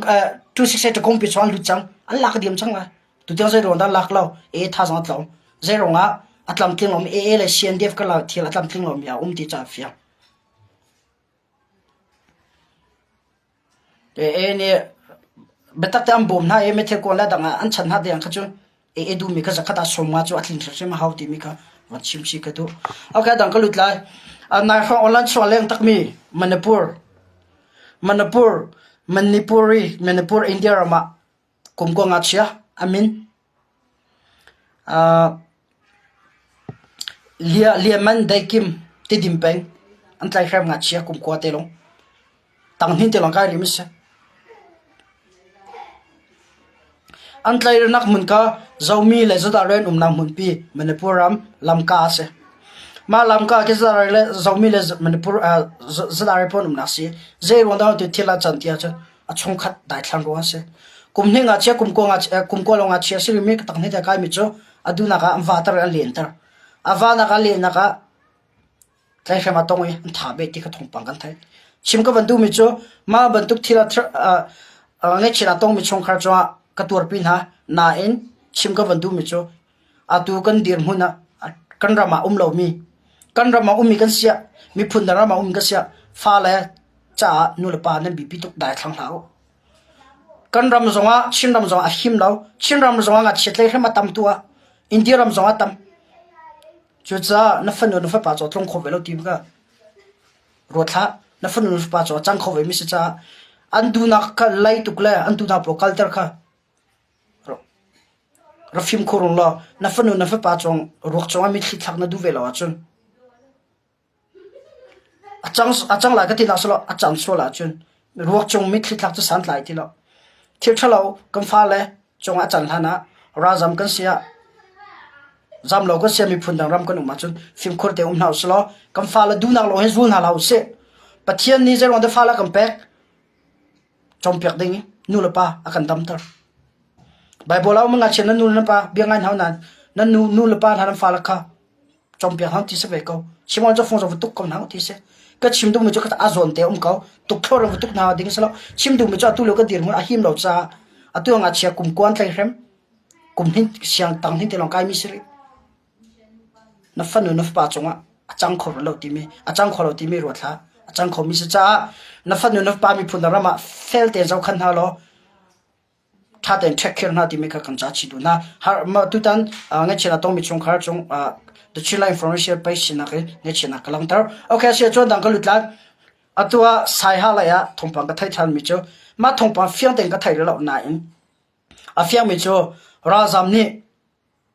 268 takungpi chung an lut cang. An lak diam cang lai. Tutiang zei ruang dah lak lo AA thazaang a tlawm. Zei ruangah a tlamtling lomi AA le CNDF karlak thil a tlamtling lomi a um ti caah fiang. AA nih biatak te an bawm hna i meithal kuan le dang ah an chan hna tiang kha cu E duhmi kha zakhat ah 50 cu a tlin hrimhrim a hau timi kha van chim chih ka duh. Okay, dang ka lut lai. Nai hrawng online chuah leng takmi Manipur Manipur Manipuri Manipur India ram ah kum ko ngakchia a min Liaman Daikim Tidim peng an tlaihhrem ngakchia kum kua te lawng tanghnin te lawng kai rih mi si. An tlaihnak hmun kha Zomi le Zadaren umnak hmunpi Manipur ram Lamka a si. Mah Lamka khi Zadaren le Zomi le Manipur Zadaren pawl umnak a si. Zei ruang dah ti thil a can ti ahcun a chungkhat daithlang ruang a si. Kum hnih ngakchia kum kua ngakchia kum kua lawng ngakchia si rihmi ka tanghnih te a kaimi cu a duhnak ah an vater i an lenter. A vanak ah lehnak ah Tlaihhrem a tong i an tha beh ti kha thawngpang kan theih. Chim ka van duhmi cu mah bantuk thil ah ngaihchiat a tongmi chungkhar cungah ka tuarpi hna. Nain chim ka van duhmi cu atu kan dirhmun ah kan ram ah um lomi kan ram ah ummi kan siah miphun dang ram ah ummi kan siah fale caah nulepa nan biapi tuk daithlang hlah u. Kan ram zongah Chinram zongah a him lo. Chinram zongah ngakchia tlaihhrem a tam tu ah India ram zongah a tam. Cucaah na fanu na fapa cu a tlung kho ve lo ti kha ruat hlah. Na fanu na fapa cu a cang kho vemi si caah an duhnak kha lei tuk le an duhnak pawl kalter kha ra fimkhur ung law na fanu na fapa cung ruak cungah mitthli thlak na duh ve lo ahcun A cang lai ka ti nak silo a cang sual ahcun ruak cung mitthli thlak cu santlai ti lo. Thil ṭhalo kan fale cungah a can hlan ah ralzam kan si ah zam lo kan si ah miphun dang ram kan um ahcun fimkhur te um hna usilaw kan fale duhnak lawng hin zul hna hlah usih. Pathian nih zeiruang dah fale a kan pek? Cawnpiak ding i nu le pa a kan damter. Baibal ah um ngakchia nan nu le nan pa bia ngai hna u nain nan nu nu le pa hna nan fale kha Cawnpiak hna ti si ve ko. Simon cu fung va tuk ko hna ti si. Ka chim duhmi cu a zawn te um ko. Tuk thlor in va tuk hna ding si lo. Chim duhmi cu atu lio ka dirhmun a him lo caah atu ngakchia kum kuan tlei hrem kum hin siang tang hin te lawng kaimi si rih. Na fanu na fapa cungah a cang kho lo timi a cang kho lo timi ruat hlah. A cang khomi si caah na fanu na fapa miphun ram ah fel tein zohkhan hna law ṭha tein ṭhekkhir hna timi kha kan ca chih duh hna. Tutan ngaihchiat a tongmi chungkhar cung The Chinland Information pei sinak in ngaihchiatnak ka langhter. Okay, si ahcun dang ka lut lai. Atu ah Saiha lei ah thawngpang ka theih ṭhanmi cu mah thawngpang fiang tein ka thei rih lo nain a fiangmi cu ralzam nih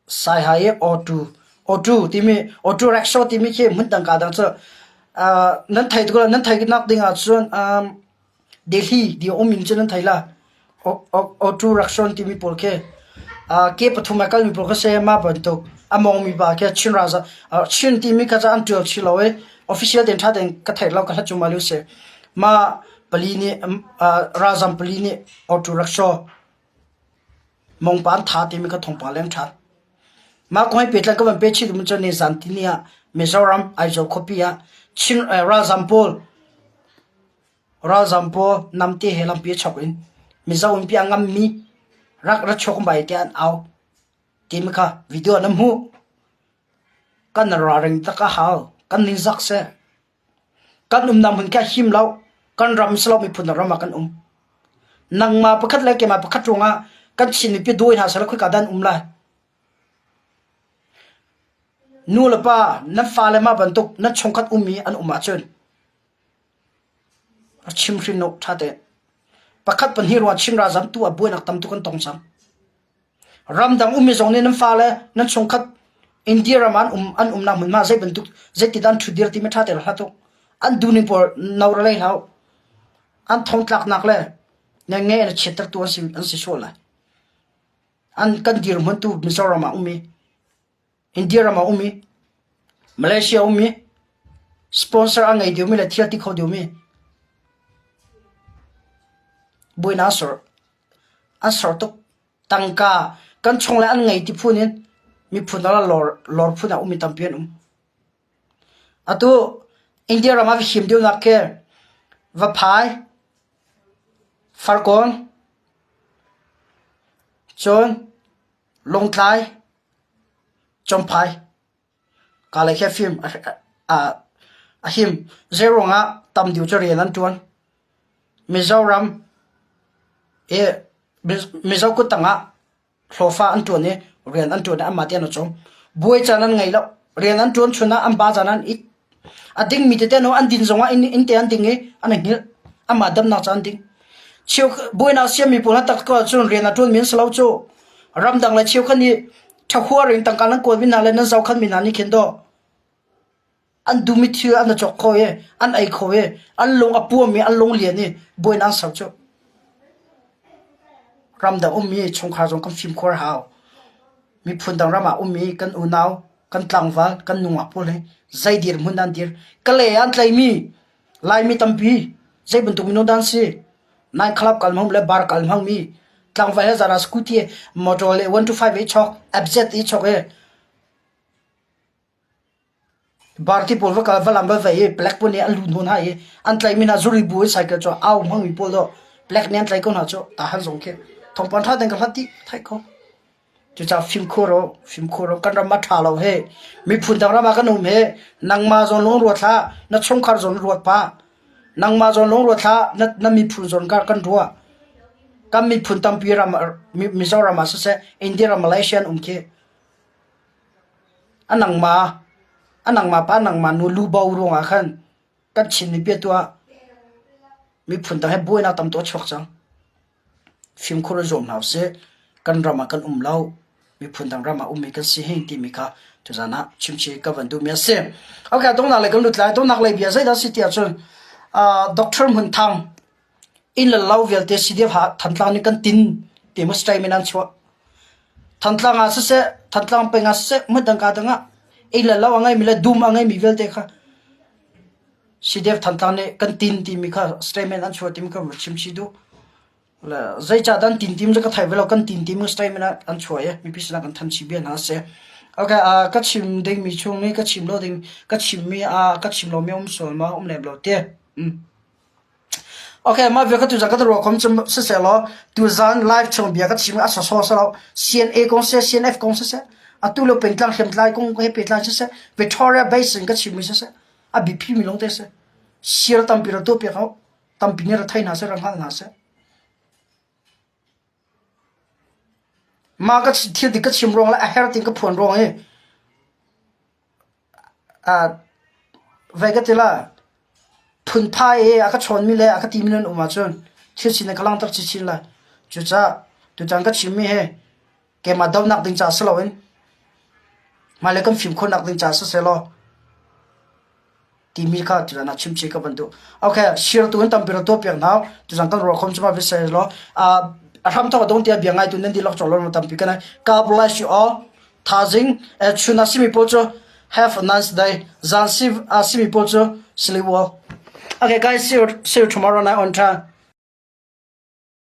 Saiha i auto auto timi auto rickshaw timi khi hmun dang ka dang cu nan thei tuk nan thei nak ding ahcun Delhi ti um in cun nan thei la. Auto rickshaw timi pawl khi ke pathum a kalmi pawl kha si mah bantuk a mawngmi pa khi Chin raza Chin timi kha an ṭial chih lo i official tein ṭha tein ka thei lo ka hlat cu ma lu si. Mah pali nih ralzam pali nih auto rickshaw Mongpa an tha timi kha thawngpang leng ṭhan. Mah kong he pehtlai ka van pe chih duhmi cu nizan tini ah Mizoram Aizawl khuapi ah Chin ralzam pawl ralzam pawl namte he lampi a chok in Mizo in pi a ngammi rak ra chuak bai tiah an au timi kha video na hmuh. Kan ralring tak a hau. Kan ningzak seh. Kan umnak hmun khi a him lo. Kan ram si lo miphun ram ah kan um. Nangmah pakhat le keimah pakhat ruangah kan Chin mipi dawi hna seh khoika dah an um lai? Nu le pa nan fale mah bantuk nan chungkhat ummi an um ahcun a chim hrin u ṭha tein. Pakhat pahnih ruangah Chin ralzam tu ah buainak tam tuk kan tong cang. Ramdang ummi zong nih nan fale nan chungkhat India ram ah an um an umnak hmunhma zei bantuk zeitin an ṭhutdir timi ṭha tein hlat u. An duhning pawl no ra lei hlah u. An thongtlaknak le na nge na chiattertu an si an si sual lai. An kan dirhmun tu Mizoram ah ummi India ram ah ummi Malaysia ummi sponsor a ngei deuhmi le thil ti kho deuhmi buainak sor An sor tuk. Tangka kan chung le an ngei ti phun in miphun ah lor, lor phun ah ummi tampi an um. Atu India ram ah va him deuhnak khi Vaphai, Farkawn, cun Lungtlai, Champhai, Kalay khi a fim a him. Zeiruangah tam deuh cu rian an ṭuan. Mizoram i Mizo kuttang ah hlawhfa an ṭuan i Rian an ṭuan i anmah te an i cawm. Buai caan an ngei lo. Rian an ṭuan chun ah an ba caan an it. A dingmi tete no an din zongah inn, inn te an ding i an i hngilh. Amah damnak ca an ding. Cheu buainak siammi pawl hna tak ko ahcun rian a ṭuanmi an si lo cu. Ramdang le cheukhat nih ṭhahuar in tangka nan kawlmi hna le nan zohkhanmi hna nih khin dawh an duhmi thil an i cawk kho i an ei kho i an lung a puam i an lung lian i buainak an ser cu. Ramdang ummi chungkhar zong kan fimkhur a hau. Miphun dang ram ah ummi kan unau, kan tlangval, kan nungak pawl hi zei dirhmun dah an dir? Kalay ah an tlaimi Laimi tampi zei bantuk minung dah an si? Night club kal hmang le bar kal hmangmi tlangval he zara scooty motor le 125 i chok, FZ i chok i Party pawl va kal va lam va vei i palek pawl nih an lut hnu hna i an tlaihmi hna zuri bu in cycle cu au hmangmi pawl dawh palek nih an tlaih ko hna cu tahan zong khi thawngpang ṭha tein ka hlat dih theih ko. Cucaah fimkhur u, fimkhur u. Kan ram a ṭha lo hi. Miphun dang ram ah kan um hi. Nangmah zawn lawng ruat hlah, na chungkhar zawn ruat pah. Nangmah zawn lawng ruat hlah, na, na miphun zawn ka kan ruah. Kan miphun tampi ram Mizoram ah siseh, India ram Malaysia an um khi. A nangmah, a nangmah pa nangmah nu lubo ruangah khan kan Chin mipi atu ah miphun dang he buainak tam tuk a chuak cang. Fimkhur i zuam hna usih. Kan ram ah kan um lo. Miphun dang ram ah ummi kan si hi timi kha tuzan ah chimchih ka van duhmi a si. Okay, donghnak lei kan lut lai. Donghnak lei bia zeidah a si ti ahcun uh, Dr. Hmun Thang Inn le lo vialte CDF Thantlang nih kan tin ti maw statement an chuah. Thantlang ah siseh, Thantlang peng ah siseh, hmun ka dang ah inn le lo a ngeimi le dum a ngeimi vialte kha CDF Thantlang nih kan tin timi kha statement an chuah timi kha chim chih duh. Le zeicah dah an tin tim cu ka thei ve lo, kan tin timi statement an chuah i mipi sinah kan thanh chih bia hna a si. Okay, uh, ka chim dingmi chung i ka chim lo ding, ka chimmi ah ka chim lomi um sual ma um lem lo ti. Mm. Okay, mah bia kha tuzan ka ruah khom cu siseh law tuzan live chung bia ka chim a sawsawh si lo. CNA kong siseh, CNF kong siseh, atu le pengtlang hriamtlai kong he pehtlai siseh, Victoria Basin ka chimmi siseh, a biapi mi lawngte si. Share tampi ra tuah piak hau, tampi nih ra thei hna seh, ra hngal hna seh. Mah ka thil dik ka chim ruang le a her ting ka phuan ruang hi Vei ka ti la, phunphai i a ka chawnmi le a ka timi nan um ahcun thil sining ka langhter chinchin lai. Cucaah tutan ka chimmi hi keimah dohnak ding caah si loin hmailei kan fimkhurnak ding caah sisehlaw timi kha tutan ah chimchih ka van duh. Okay, share tu in tampi ra tuah piak hna. Tuzan kan ruah khom cuma visai law a hram thawk dong tia bia ngai tu nan dihlak cawk lo tampi kan God bless you all. Thaizing chun a simi pawl cu have a nice day. Zan si a simi pawl cu sleep well. Okay guys, see you, see you tomorrow night on time.